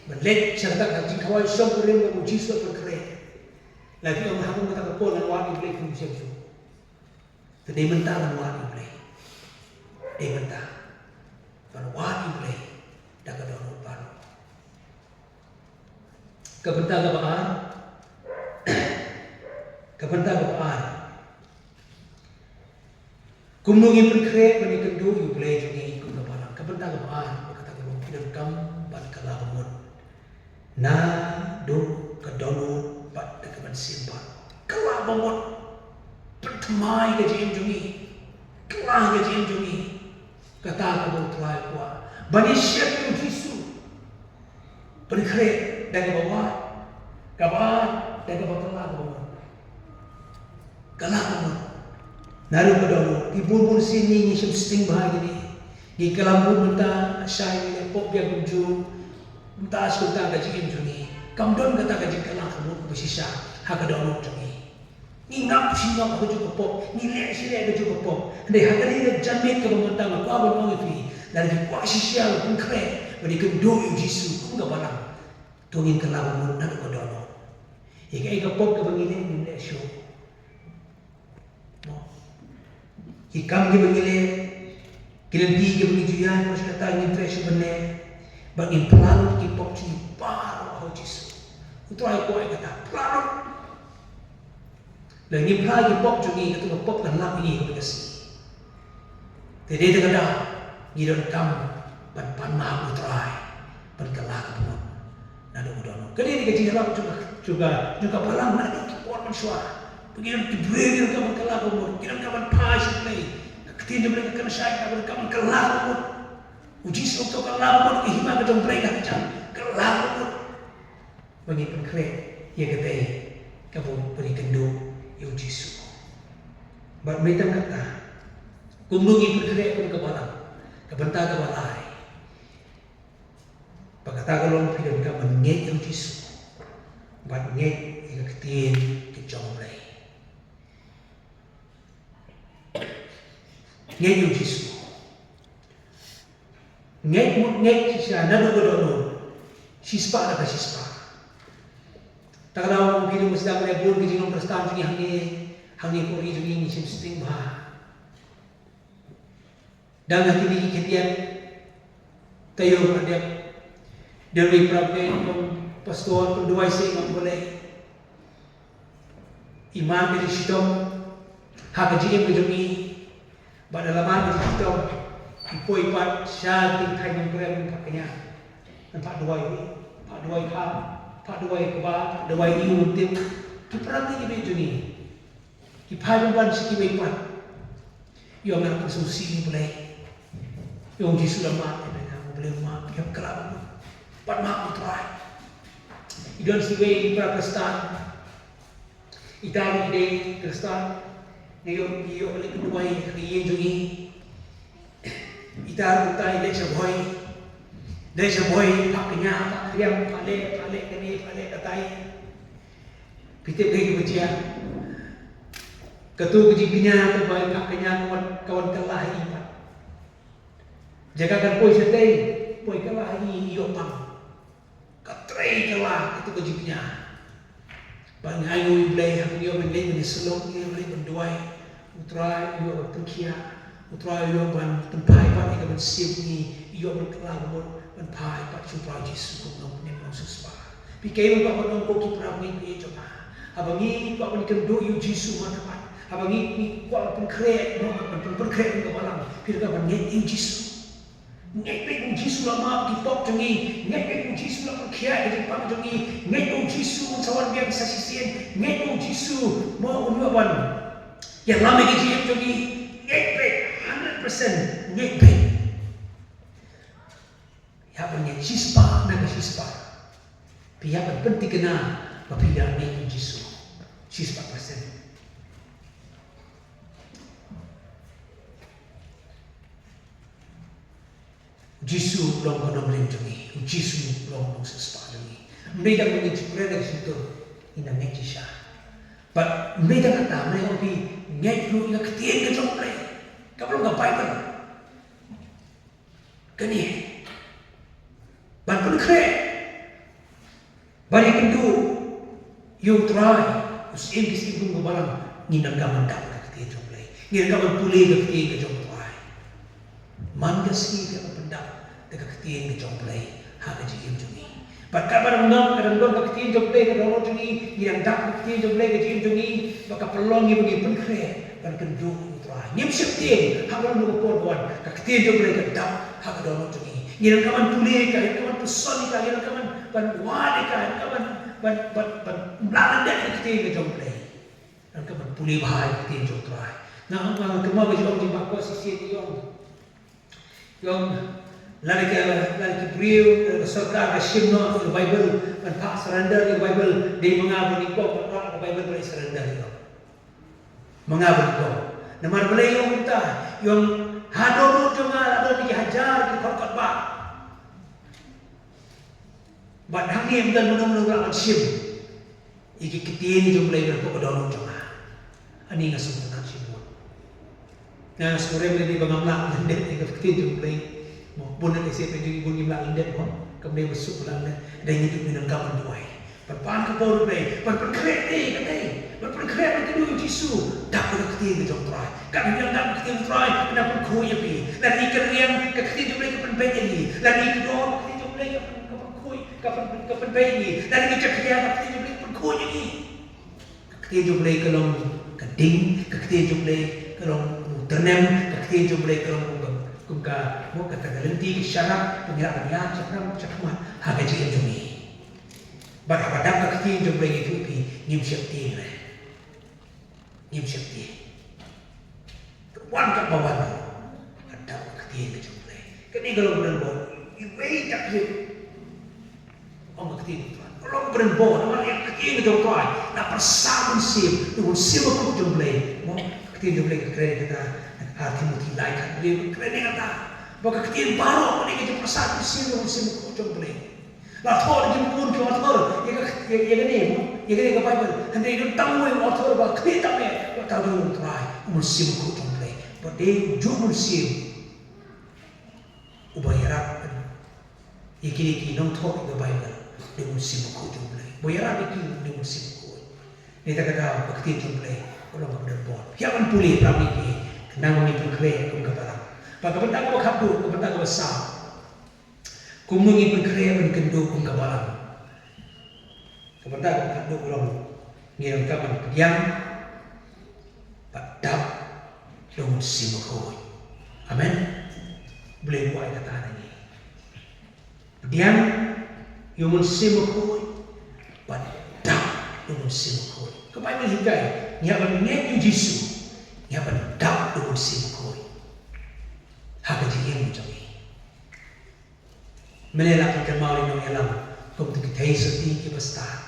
ban leit sha kata ka jingkhawai shongkurim kaba u Jisu u pynkhreh. La phi ong, ha kum kata ka por ngan wad ïa u Blei, phim shem shuh. Te dei mynta ban wad ïa u Blei. Dei mynta ban wad ïa u Blei da ka dohnud baroh. Ka bynta kaba ar, ka bynta kaba ar, kumno ngin pynkhreh ban ïakynduh ïa u Blei jong ngi kum ka balang. Ka bynta kaba ar, ba kata ka long, phi donkam ban kylla bamut naduh ka dohnud bad da ka mynsiem baroh. Kylla bamut. Pynthymmai ka jingim jong ngi. Kylla ka jingim jong ngi. Kata kaba u Trai u kwah. Ban ïashem ïa u Jisu. Pynkhreh da kaba wad, kaba ar, da kaba kylla bamut. Kylla bamut. Naduh ka dohnud, ki bun bun sien ngi, ngi shem sting bha ïa kine. Ngi kylla bamut mynta, shai ngi leh pop biang kumjuh. Mynta shu kumta ka jingim jong ngi. Kam don kata ka jingkylla bamut kaba shisha ha ka dohnud jong ngi. Ngi ngap shi ngap ha kajuh ka pop, ngi leh shi leh ha kajuh ka pop. Hynrei ha kane ka janmiet kaba mynta nga kwah ban ong ïa phi, lada phi kwah shisha ban pynkhreh ban ïakynduh ïa u Jisu kum ka balang, to ngin kylla bamut naduh ka dohnud. Ïa kaei ka pop kaba ngi leh, ngim leh shuh. Mo. Ki kam kiba ngi leh, ki lynti kiba ngi ju ïaid, mo, shi katta ngim treh shuh ban leh. Bad ngin phla lut ki pop jong ngi baroh ha u Jisu. U Trai u kwah ïa kata, phla lut. Lada ngim phla ki pop jong ngi, kato ka pop kan lap ïa ngi ha kawei ka sngi. Te dei da kata ngi donkam ban pan map u Trai, ban kylla ka bamut naduh ka dohnud. Kane ka dei ka jingïarap jong ka, jong ka, jong ka balang naduh ki por mynshuwa. Ba ngi don ki briew, ngi donkam ban kylla ka bamut, ngi donkam ban phai sha U Blei. Ka ktien jong U Blei ka kynshai ïa ngi ba ngi donkam ban kylla ka bamut. U Jisu u ong to kylla ka bamut, ka hima ka jong U Blei ka hajan. Kylla ka bamut. Ba ngin pynkhreh ïa katei ka bamut, ba ngin kynduh ïa u Jisu. Bad mynta kata, kumno ngin pynkhreh kum ka balang? Ka bynta kaba lai, Ba kata ka long phi donkam ban ngeit ïa u Jisu bad ngeit ïa ka ktien ka jong U Blei. Ngeit ïa u Jisu. Ngeit mut ngeit shisha naduh ka dohnud. Shispah da ka shispah. Kata ka daw phi dang sdang leh bun ka jinglong Khristan jong ngi hangne, hangne ka ri jong ngi, ngi shim sting bha. Dang ha kine ki khyndiat taïew ba dep, dang ri prap ne kum pastor, kum duwai seh ngam boleh. I man ka jingshitom ha ka jingim ka jong i, bad da la man ka jingshitom i poi pat sha ki thaiñ nongkrem, phah kñia, phah duwai, phah duwai, phah, phah duwai kba, phah duwai i u tip. Ki prap ne ki bit jong i. Ki phai ban ban sha kiwei pat. Ïa nga ka sngewsih ïa U Blei. Ïa u Jisu la map ïa nga, U Blei u map, ïa ka la map. Pat map U Trai. I don sa iwei i para Khristan. Ita i dei Khristan. Nga ïoh, ïoh leit duwai ha ka ïing jong i. Ita ruh ita i leit sha bhoi. Leit sha bhoi, phah kñia, phah kriam, phah leh, phah leh kane, phah leh katai. Phi tip kaei kaba jia? Kato ka jingkñia kaba i phah kñia ka wan, ka wan kylla ha i pat. Jaka kan poi shatei, poi kylla ha i, i ïoh pang. Ka trei kylla kato ka jingkñia. Ba ngi ainguh ïa U Blei, haba ngi ïoh ban leit ban ïasyllok, ngi ïoh ban leit ban duwai, U Trai u ïoh ban pynkhiah, U Trai u ïoh ban pynphai pat ïa ka mynsiem jong ngi, ïoh ban kylla ka mut ban phai pat sha U Trai Jisu kum u nongpynim nongsiewspah. Phi, kaei ba kwah ban ong ko ki para bangeit baieit jong nga. Haba ngi kwah ban kynduh ïa u Jisu markhmat, haba ngi, ngi kwah ban pynkhreh, ban, ban, ban pynkhreh kum ka balang, phi donkam ban ngeit ïa u Jisu. Ngeit beit ba u Jisu u la map ki pop jong ngi. Ngeit beit ba u Jisu u la pynkhiah ïa ka jingpang jong ngi. Ngeit ba u Jisu un sa wan biang sa shisien. Ngeit ba u Jisu mo un ïoh ban ïalam ïa ka jingim jong ngi. Ngeit beit, hundred percent. Ngeit beit. Ïa ban ngeit shispah na ka shispah. Phi ïa ban pynthikna ba phi dang ngeit ïa u Jisu shispah percent. U Jisu u long ka nongrim jong ngi. U Jisu u long u nongsiewspah jong ngi. Ym dei tang ba ngin shu kren da ka shyntur, ngin da ngeit shisha. Bad ym dei tang kata, ym dei tang ba phi ngeit ruh ïa ka ktien ka jong U Blei. Kaba long ka Baibl. Kane ban pynkhreh, ban ïakynduh ïa U Trai, u Syiem ki syiem kum ka balang, ngin donkam ban dap da ka ktien jong U Blei. Ngin donkam ban pule ka ktien ka jong U Trai. Man ka sngi phi hap ban pyndap da ka ktien ka jong U Blei ha ka jingim jong ngi. Bad katba dang ngam, ka dang don ka ktien jong U Blei ka dohnud jong ngi, ngi dang dap ka ktien jong U Blei ka jingim jong ngi, bad ka pynlong ïa ngi ban pynkhreh ban kynduh ïa U Trai. Ngim sheptieng ha kano kano ka por ka wan, ka ktien jong U Blei ka dap ha ka dohnud jong ngi. Ngi donkam ban pule ïa ka, ngi donkam ban pynshong ïa ka, ngi donkam ban, ban wad ïa ka, ngi donkam ban, ban, ban, ban lah lyndet ïa ka ktien ka jong U Blei. Donkam ban pule bha ïa ka ktien jong U Trai. Nga, nga, nga kynmaw ka jinglong jong i Bah Kos shisien, i ong, i ong, lada ki, lada ki briew, lada ka sorkar ka shim noh ïa ka Baibl, ban phah surrender ïa ka Baibl, dei ma nga bad i Kos ban rah ïa ka Baibl ban surrender ïa ka. Ma nga bad i Kos. Namar balei i ong kumta? I ong, ha dohnud jong nga la don ki hajar ki kyrkot bah. Bad hangne ym don mano mano ba lah ban shim ïa ki ktien jong U Blei ban pyndonkam jong nga. Ani nga sngewtynnat shibun. Nga sngewrem lei ba ngam lah lyndet ïa ka ktien jong U Blei. Mo, bun na ka ktien jong U Blei ngim lah lyndet mo. Kam dei ba suk lah lyndet. Dei ngi duk ngi donkam ban duwai. Ban pan ka bor U Blei, ban pynkhreh te ka dei. Ban pynkhreh ban kynduh ïa U Jisu. Dap ka ktien ka jong U Trai. Kan ïa dap ka ktien U Trai, kan pynkhuid ïa phi. Lada ngi kyrriang ka ktien jong U Blei ka pynbeit ïa ngi. Lada ngi kordor ka ktien jong U Blei ka pyn, ka pynkhuid. Ka pyn, ka pynbeit ngi. Lada ngi jakhlia ka ktien jong U Blei ka pynkhuid ïa ngi. Ka ktien jong U Blei ka long ka ding, ka ktien jong U Blei ka long u tyrnem, ka ktien jong U Blei ka long kum ka, kum ka, mo, ka, ka lynti, ka sharak, ka ngi lah ban ïaid shaphang shakhmat ha ka jingim jong ngi. Bad haba dap ka ktien jong U Blei, ngi ïathuh ïa phi, ngim sheptieng re. Ngim sheptieng. Wan kaba wan ruh, ka dap ka ktien ka jong U Blei. Kane ka long kaba don bor. Iwei i tip. Ong ka ktien ka jong U Trai ka long kaba don bor. Namar ïa ka ktien ka jong U Trai la pyrshah mynsiem, u mynsiem bakhuid jong U Blei. Mo, ka ktien jong U Blei ka kren ïa kata, Ar Timothi lai khathynriew ka kren ïa kata. Ba ka ktien baroh kane ka jingpyrshah mynsiem, u mynsiem bakhuid jong U Blei. Ba thoh da ki bun ki author ïa ka, ïa, ïa kane, mo, ïa kane ka Baibl. Hynrei don tang uwei u author ba khmih tam eh, ba tang uwei u Trai, u Mynsiem Bakhuid jong U Blei. Ba dei u Mynsiem uba ïarap ïa kine ki nongthoh ïa ka Baibl da u Mynsiem Bakhuid jong U Blei. Ba ïarap ïa ki da u Mynsiem Bakhuid. Nangta ka daw ka ktien jong U Blei ka long kaba don bor. Ïa ban pule para bangeit, khnang ba ngin pynkhreh kum ka balang. Bad ka bynta kaba khatduh, ka bynta kaba saw. Kumno ngin pynkhreh ban kynduh kum ka balang? Ka bynta kaba khatduh ka long, ngin ïa ka ban pdiang bad dap da u Mynsiem Bakhuid. Amen. U Blei u ai kata na ngi. Pdiang ïa u Mynsiem Bakhuid bad dap da u Mynsiem Bakhuid. Ka Baibl hikai, ngi hap ban ngeit ïa u Jisu, ngi hap ban dap da u Mynsiem Bakhuid ha ka jingim jong ngi. Mynne la phi kynmaw ïa nongïalam kum kito ki theisotti kiba stad.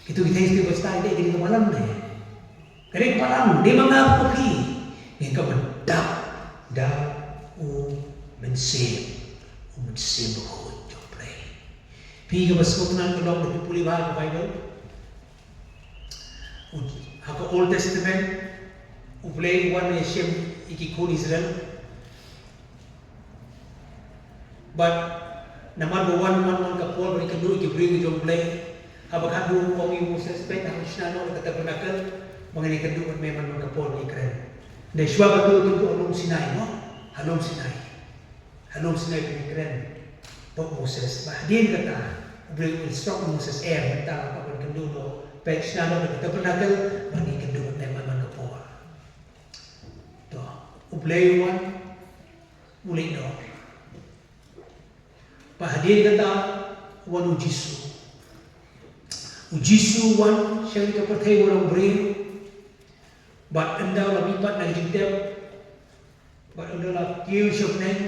Kito ki theisotti kiba stad, dei kane ka balang, dei. Kane ka balang, dei ma nga bad phi. Ngin ïa ka ban dap da u Mynsiem, u Mynsiem Bakhuid jong U Blei. Phi kaba sngewtynnat ka long ba phi pule bha ka Baibl. U, ha ka Old Testament, U Blei u wan ban ïashem ïa ki khun Israel. Bad namar ba wan, wan, wan ka por ban ïakynduh ïa ki briew jong U Blei. Haba khatduh u ong ïa u Moses, peit, hap shna noh ïa ka tabernacle ba ngan ïakynduh bad me man, man ka por ban ïakren. Hynrei shuwa kata u kynduh ha lum Sinai, mo? Ha lum Sinai. Ha lum Sinai ban ïakren bad u Moses. Bad hadien kata, U Blei u instruct ïa u Moses, eh, mynta hap ban kynduh noh, peit, shna noh ïa ka tabernacle ba ngan ïakynduh bad me man, man ka por. To, U Blei u wan, u leit noh. Bad hadien kata, u wan u Jisu. U Jisu u wan sha kane ka pyrthei ba long briew. Bad ynda u la mihpat na ka jingtep, bad ynda u la kiew sha bneng,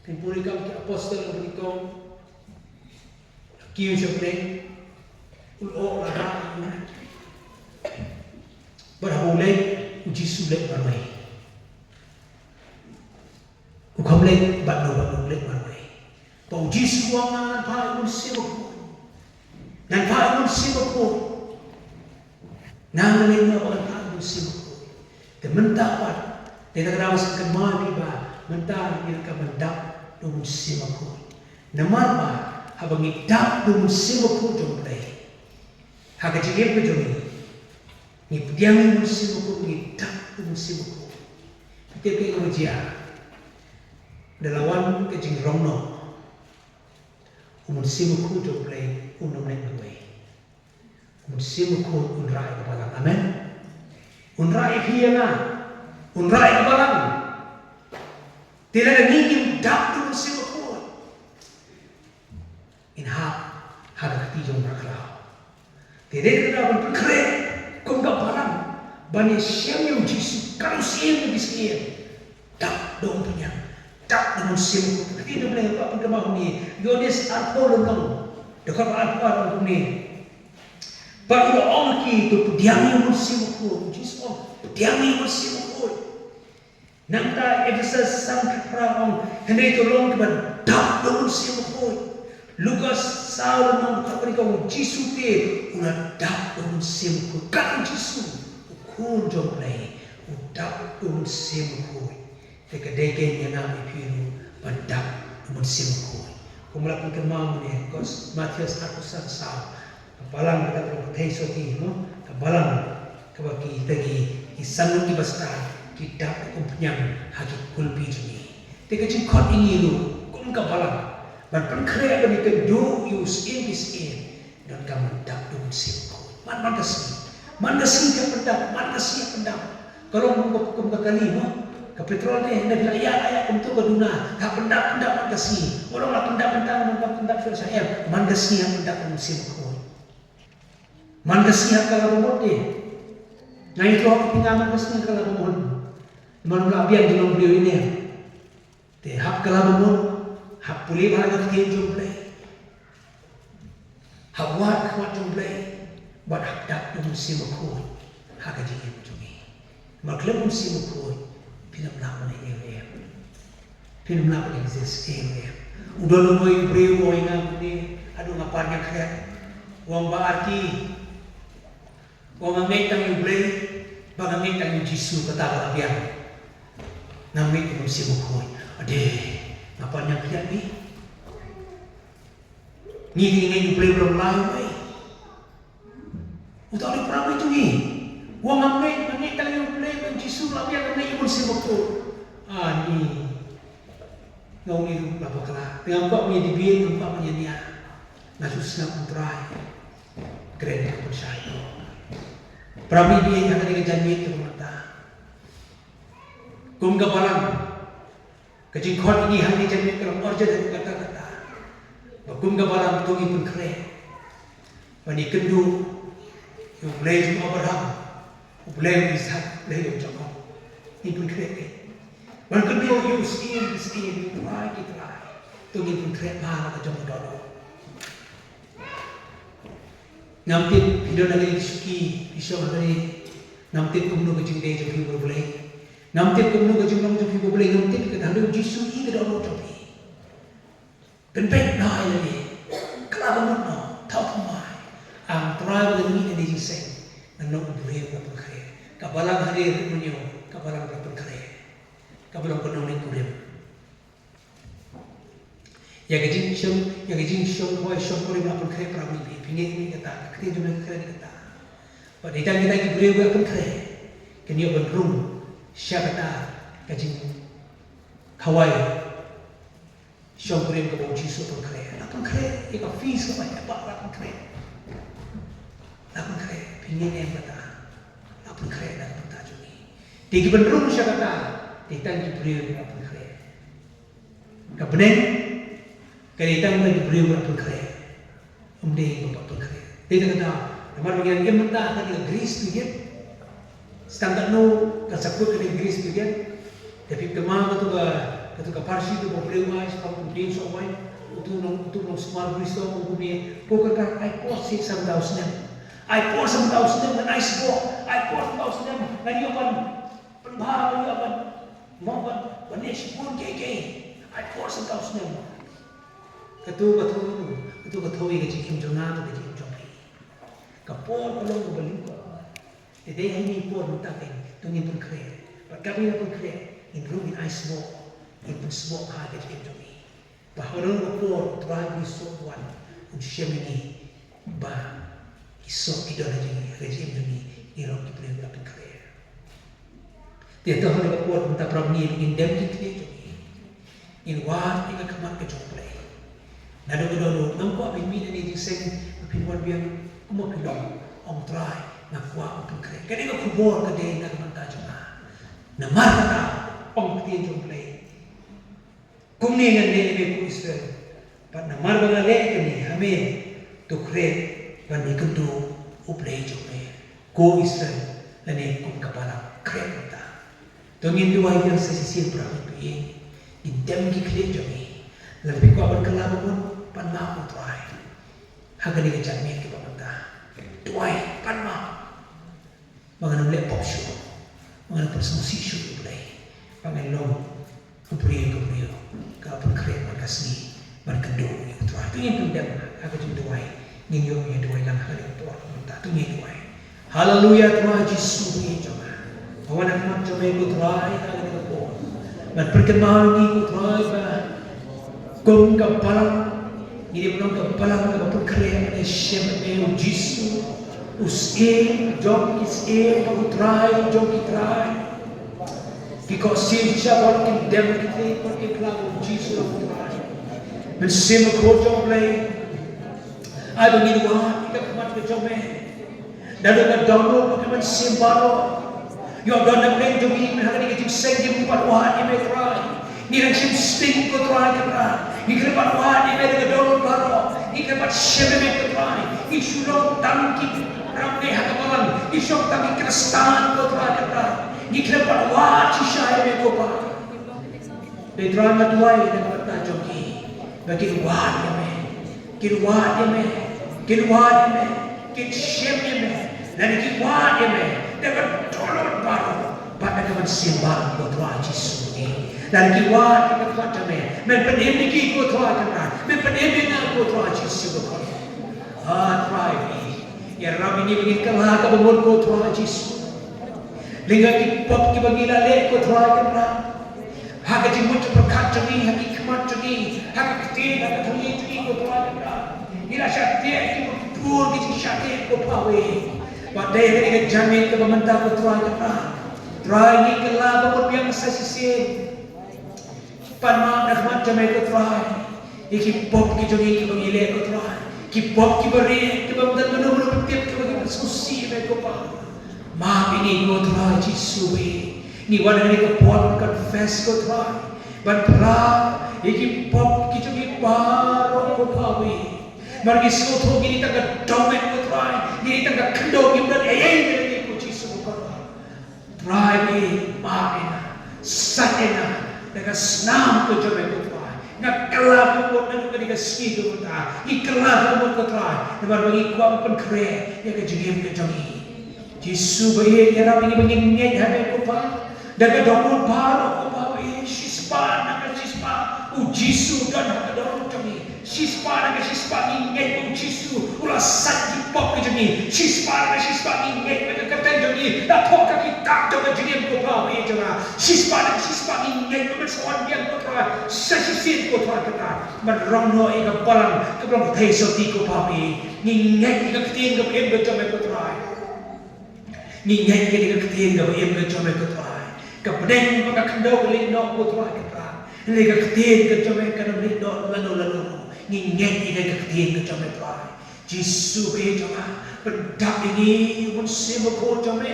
phin pule kam ki apostol, ka bynta kiew sha bneng, u la, u la rah. Bad haba u leit, u Jisu u leit marwei. U kham leit bad uno bad uno, u leit marwei. Bad u Jisu u ong, ngan phah ïa u Mynsiem Bakhuid. Ngan phah ïa u Mynsiem Bakhuid. Ngan leit noh bad ngan phah ïa u Mynsiem Bakhuid. Te mynta pat, te kata ka daw ba sngewthuh ma phi ba mynta ngi donkam ban dap da u Mynsiem Bakhuid. Namar ba haba ngi dap da u Mynsiem Bakhuid jong U Blei ha ka jingim ka jong ngi, ngi pdiang ïa u Mynsiem Bakhuid, ngi dap da u Mynsiem Bakhuid. Phi tip kaei kaba jia? Da la wan ka jingrong noh, u Mynsiem Bakhuid jong U Blei un ym leit marwei. U Mynsiem Bakhuid un rah ïa ka balang. Amen. Un rah ïa phi ïa nga. Un rah ïa ka balang. Te lada ngi ngim dap da u Mynsiem Bakhuid, ngin hap ha ka kti jong u mrad khlaw. Te dei ka daw ban pynkhreh kum ka balang ban ïashem ïa u Jisu kat u syiem ki syiem. Dap da u umphniang, dap da u Mynsiem Bakhuid. Ka ktien U Blei ka pynkynmaw kumne, Ïoannis arphew lynnong, dkhot arphew ar ong kumne. Bad u la ong ha ki, to pdiang ïa u Mynsiem Bakhuid. U Jisu u ong, pdiang ïa u Mynsiem Bakhuid. Nangta Ephesus san, arphew phra ong, hynrei to long kiba dap da u Mynsiem Bakhuid. Lukas saw lynnong, dkhot khatwei, ong, u Jisu te u la dap da u Mynsiem Bakhuid. Kat u Jisu, u Khun jong U Blei, u dap da u Mynsiem Bakhuid. Te ka dei kein ïa nga bad ïa phi ruh ban dap da u Mynsiem Bakhuid. Kumba la pynkynmaw mynne, Mathaios arphew san, saw. Ka balang kata ka long ka theisotti, mo? Ka balang kaba kita ki, ki san ngut kiba stad ki dap da ka umphniang ha ki kulpi jong ngi. Te ka jingkhot ïa ngi ruh kum ka balang ban pynkhreh ban ïakynduh ïa u syiem ki syiem, donkam ban dap da u Mynsiem Bakhuid. Man, man ka sngi, man ka sngi hap pyndap, man ka sngi hap pyndap. Ka long kum ka, kum ka kali, mo? Ka petrol te, hynda phi la ïaid, ïaid kumto ka duna, hap pyndap, pyndap man ka sngi. Ka long la pyndap, pyndap, pyndap, pyndap shuwa sha em, man ka sngi hap pyndap da u Mynsiem Bakhuid. Man ka sngi hap kylla ba mut te. Nga ïathuh ïa phi, nga man ka sngi kylla ba mut. Namar ym lah biang jong u briew ine. Te hap kylla ba mut, hap pule bha ïa ka ktien jong U Blei. Hap wad khmat jong U Blei, bad hap dap da u Mynsiem Bakhuid ha ka jingim jong ngi. Namar khlem u Mynsiem Bakhuid, phin ym lah ban leh ei ei. Phin ym lah ban exist ei ei. U don uwei u briew u ong ïa nga kumne, Par ngi khriat, u ong ba arti, u ong nga ngeit tang ïa U Blei, ba nga ngeit tang ïa U Jisu kata ka la biang. Nga ngeit ïa U Mynsiem Bakhuid. Ade, nga pan ngi khriat phi. Ngi ki ngeit ïa U Blei u long lai wei. Uta u dei para bangeit jong ngi. U ong nga ngeit, nga ngeit tang ïa U Blei, ïa U Jisu la biang, nga ngeit ïa U Mynsiem Bakhuid. Ani. Nga ong ngi ruh la bakla. Te ngam kwah ban ïa debate, ngam kwah ban ïa nia. Nga shu sngap U Trai. Kren ka pynshai. Para bangeit ïa ka dei ka janmiet ka mynta. Kum ka balang. Ka jingkhot ïa ngi ha kane ka janmiet ka long urgent ha kata kata. Ba kum ka balang to ngin pynkhreh. Ban ïakynduh ïa U Blei jong u Abraham, U Blei jong u Isaak, U Blei jong u Jakob. Ngin pynkhreh te. Ban kynduh ïa u Syiem ki syiem, ïa u Trai ki trai. To ngin pynkhreh bha la ka jong ka dohnud. Ngam tip phi don ha kane ka shuki, phi shong ha kane. Ngam tip kumno ka jingdei jong phi bad U Blei. Ngam tip kumno ka jinglong jong phi bad U Blei, ngam tip ka dei U Jisu i ka dohnud jong phi. Pynbeit noh ïa lade. Kylla ka mut noh, thaw thymmai. Ong Trai ba ngi ïa lade jingseng. Ngan long u briew ba la pynkhreh. Ka balang ha ri rit mynñiew, ka balang ba la pynkhreh. Ka balang ba nongleit kurim. Ïa ka jingshong, ïa ka jingshong khawai shong kurim la pynkhreh para bangeit, phi ngeit ne kata, ka ktien jong ka kren kata. Bad ita kita ki briew ba la pynkhreh kin ïoh ban rung sha kata ka jingkhawai. Shong kurim kaba U Jisu pynkhreh. La pynkhreh, ïa ka feast kaba heh bha la pynkhreh. La pynkhreh, phi ngeit ne em kata. La pynkhreh na ka bynta jong ngi. Te ki ban rung sha kata, te tang ki briew ba la pynkhreh. Ka bneng, ka dei tang ki briew ba la pynkhreh. Ym dei ba la pynkhreh. Te tang kata, namar ba ngi im mynta ha ka grace period. Tang katno ka sa kut ka dei grace period. Te phi kynmaw katu ka, katu ka pharshi kaba U Blei u ai shaphang u dieng sohwaiñ. Utu u nong, utu u nongsumar Khrist u ong kumne, ko Kynrad, ai por shi san daw snem. Ai por san daw snem ngan ai sboh. Ai por san daw snem ngan ïoh ban pynbha, ngan ïoh ban, mo ban, ban leh shibun kiei kiei. Ai por san daw snem. Katu ka thew, katu ka thew ïa ka jingim jong nga, ka jingim jong phi. Ka por ka long kaba lyngkot. Te dei ha kine ki por mynta kein to ngin pynkhreh. Bad katba ngin pynkhreh, ngin rung, ngin ai sboh, ngin pynsboh ha ka jingim jong ngi. Ba ha kano kano ka por U Trai Jisu u wan, un shem ïa ngi ba ki soh ki don ha jingim, ha ka jingim jong ngi, ngi long ki briew ba la pynkhreh. Te to ha kane ka por mynta para bangeit, ngin dem ki khlieh jong ngi. Ngin wad ïa ka khmat ka jong U Blei. Naduh ka dohnud, ngam kwah phin mih na kane ka jingïaseng ba phin wan biang kumba phi long, ong Trai, nga kwah ban pynkhreh. Kane ka khubor ka dei na ka bynta jong nga. Namar kata, ong ka ktien jong U Blei. Kumne ngan leh ïa me ko Israel. Bad namar ba nga leh kane ha me, to khreh ban ïakynduh U Blei jong me, ko Israel, lane kum ka balang, khreh mynta. To ngin duwai biang sa shisien para bangeit, ngin dem ki khlieh jong ngi. Lada phi kwah ban kylla ba mut, pan map U Trai. Ha kane ka janmiet kaba mynta, duwai, pan map. Ba ngan ym leh pop shuh, ba ngan ym pynsngewsih shuh ïa U Blei, ba ngan long u briew, ka briew ka la pynkhreh man ka sngi ban kynduh ïa U Trai. To ngin pyndem ha ka jingduwai, ngin ïoh ïa duwai lang ha kane ka por mynta. To ngin duwai. Haleluia, Trai Jisu, ngi ïeit jong nga. Nga wan ha khmat jong me ko Trai ha kane ka por ban pynkynmaw ïa ngi ko Trai ba kum ka balang, ngi dei ban long ka balang kaba pynkhreh, ban ïashem bad me, U Jisu, u Syiem jong ki syiem bad U Trai jong ki trai. Ki khohsiew shisha baroh kin dem ki khlieh bad kin kylla ba U Jisu u long U Trai. Mynsiem Bakhuid jong U Blei, ai ba ngin wad ïa ka khmat ka jong me. Naduh ka dohnud bad ka mynsiem baroh. Ïoh don na pdeng jong ngi ha kane ka jingseng, ngim pat wad ïa me Trai. Ngi dang shim sting ko Trai Kynrad. Ngi khlem pat wad ïa me da ka dohnud baroh. Ngi khlem pat shem ïa me ko Trai. Ngi shu long tang ki rangbah ha ka balang. Ngi shu long tang ki Khristan ko Trai Kynrad. Ngi khlem pat wad shisha ïa me ko Pa. Te Trai nga duwai na ka bynta jong ki ba kin wad ïa me, kin wad ïa me, kin wad ïa me, kin shem ïa me. Lada ki wad ïa me da ka dohnud baroh bad da ka mynsiem baroh ko Trai Jisu ngi. Lada ki wad ïa ka khmat jong me, men pynim ïa ki ko Trai Kynrad, men pynim ïa nga ko Trai Jisu ko Trai. Ah, Trai, ïarap ïa ngi ba ngin kylla kaba mut ko Trai Jisu. Lynga ki pop kiba ngi la leh ko Trai Kynrad, ha ka jingmut jingpyrkhat jong ngi, ha ki khmat jong ngi, ha ka ktien, ha ka thylliej jong ngi ko Trai Kynrad. Ngi la shah teh kiba bun ki jingshah teh ko Pa wei. Ba dei ha kane ka janmiet kaba mynta ko Trai Kynrad, Trai, ngi kylla ba mut biang sa shisien. Pan map na khmat jong me ko Trai ïa ki pop ki jong ngi kiba ngi leh ko Trai, ki pop kiba rieh kiba ym don mano mano ba tip kiba ngi pynsngewsih ïa me ko Pa. Map ïa ngi ko Trai Jisu wei. Ngi wan ha kane ka por ban confess ko Trai, ban phla ïa ki pop ki jong ngi baroh ko Pa wei. Namar ngi sngewthuh ngi dei tang ka dohmed ko Trai, ngi dei tang ka khyndew, ngim don ei ei lem ïa ngi ko Jisu ko Trai. Trai, ngi map ïa nga, sait ïa nga da ka snam ka jong me ko Trai. Nga kylla ka mut naduh kane ka sngi haduh mynta, ngi kylla ka mut ko Trai, namar ba ngi kwah ban pynkhreh ïa ka jingim ka jong ngi. Jisu ba ïeit, ïarap ïa ngi ba ngin ngeit ha me ko Pa da ka dohnud baroh ko Pa wei. Shispah na ka shispah u Jisu u don ha ka dohnud jong ngi. Shispah na ka shispah ngi ngeit ba u Jisu u la sait ki pop ki jong ngi. Shispah na ka shispah ngi ngeit ba ka kyrteng jong ngi la thoh ha ka kitab jong ka jingim ko Pa wei jong nga. Shispah na ka shispah ngi ngeit ba men sa wan biang ko Trai sa shisien ko Trai Kynrad, ban rong noh ïa ka balang kaba long kynthei sotti ko Pa wei. Ngi ngeit ïa ka ktien kaba im ka jong me ko Trai. Ngi ngeit ïa ka ktien kaba im ka jong me ko Trai. Ka bneng bad ka khyndew ka leit noh ko Trai Kynrad, hynrei ka ktien ka jong me kan ym leit noh lano lano. Ngi ngeit ïa ka ktien ka jong me Trai. Jisu ba ïeit jong nga, pyndap ïa ngi ïa u Mynsiem Bakhuid jong me.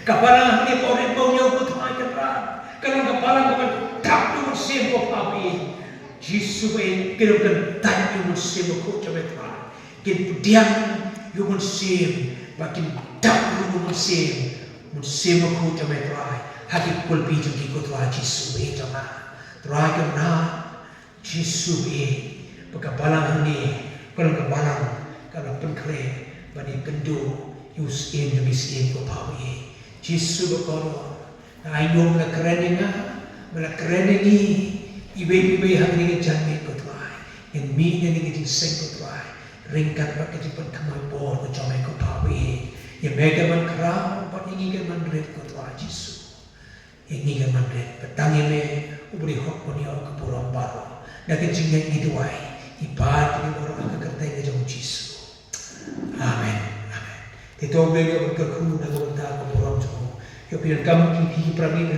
Ka balang hangne ba rit bad u ko Trai Kynrad, ka long ka balang kaba pyndap da u Mynsiem ko Pa wei. Jisu ba ïeit, ki dei ban kyntait ïa u Mynsiem Bakhuid jong me Trai. Kin pdiang ïa u Mynsiem bad kin dap ruh ïa u Mynsiem, Mynsiem Bakhuid jong me Trai, ha ki kulmar jong ki ko Trai Jisu ba ïeit jong nga. Trai Kynrad, Jisu ba ïeit, ba ka balang hangne ka long ka balang kaba la pynkhreh ban ïakynduh ïa u Syiem jong ki syiem ko Pa ba ïeit. Jisu ba kordor, nga ainguh ba la kren ïa nga, ba la kren ïa ngi iwei pa iwei ha kane ka janmiet ko Trai. Ngin mih na kane ka jingseng ko Trai ryngkat bad ka jingpynthymmai por ka jong me ko Pa ba ïeit. Ïa me kin ban khraw bad ïa ngi kin ban rit ko Trai Jisu. Ïa ngi kin ban rit. Bad tang ïa me uba dei hok ban ïoh ka burom baroh. Da ka jingngeit ngi duwai, ngi pan ïa kane baroh ha ka kyrteng ka jong u Jisu. Amen. Amen. Te to me ngi ïoh ban kyrkhu na ka bynta ka burom jong u. Ïoh phi donkam ki, phi ki para bangeit ban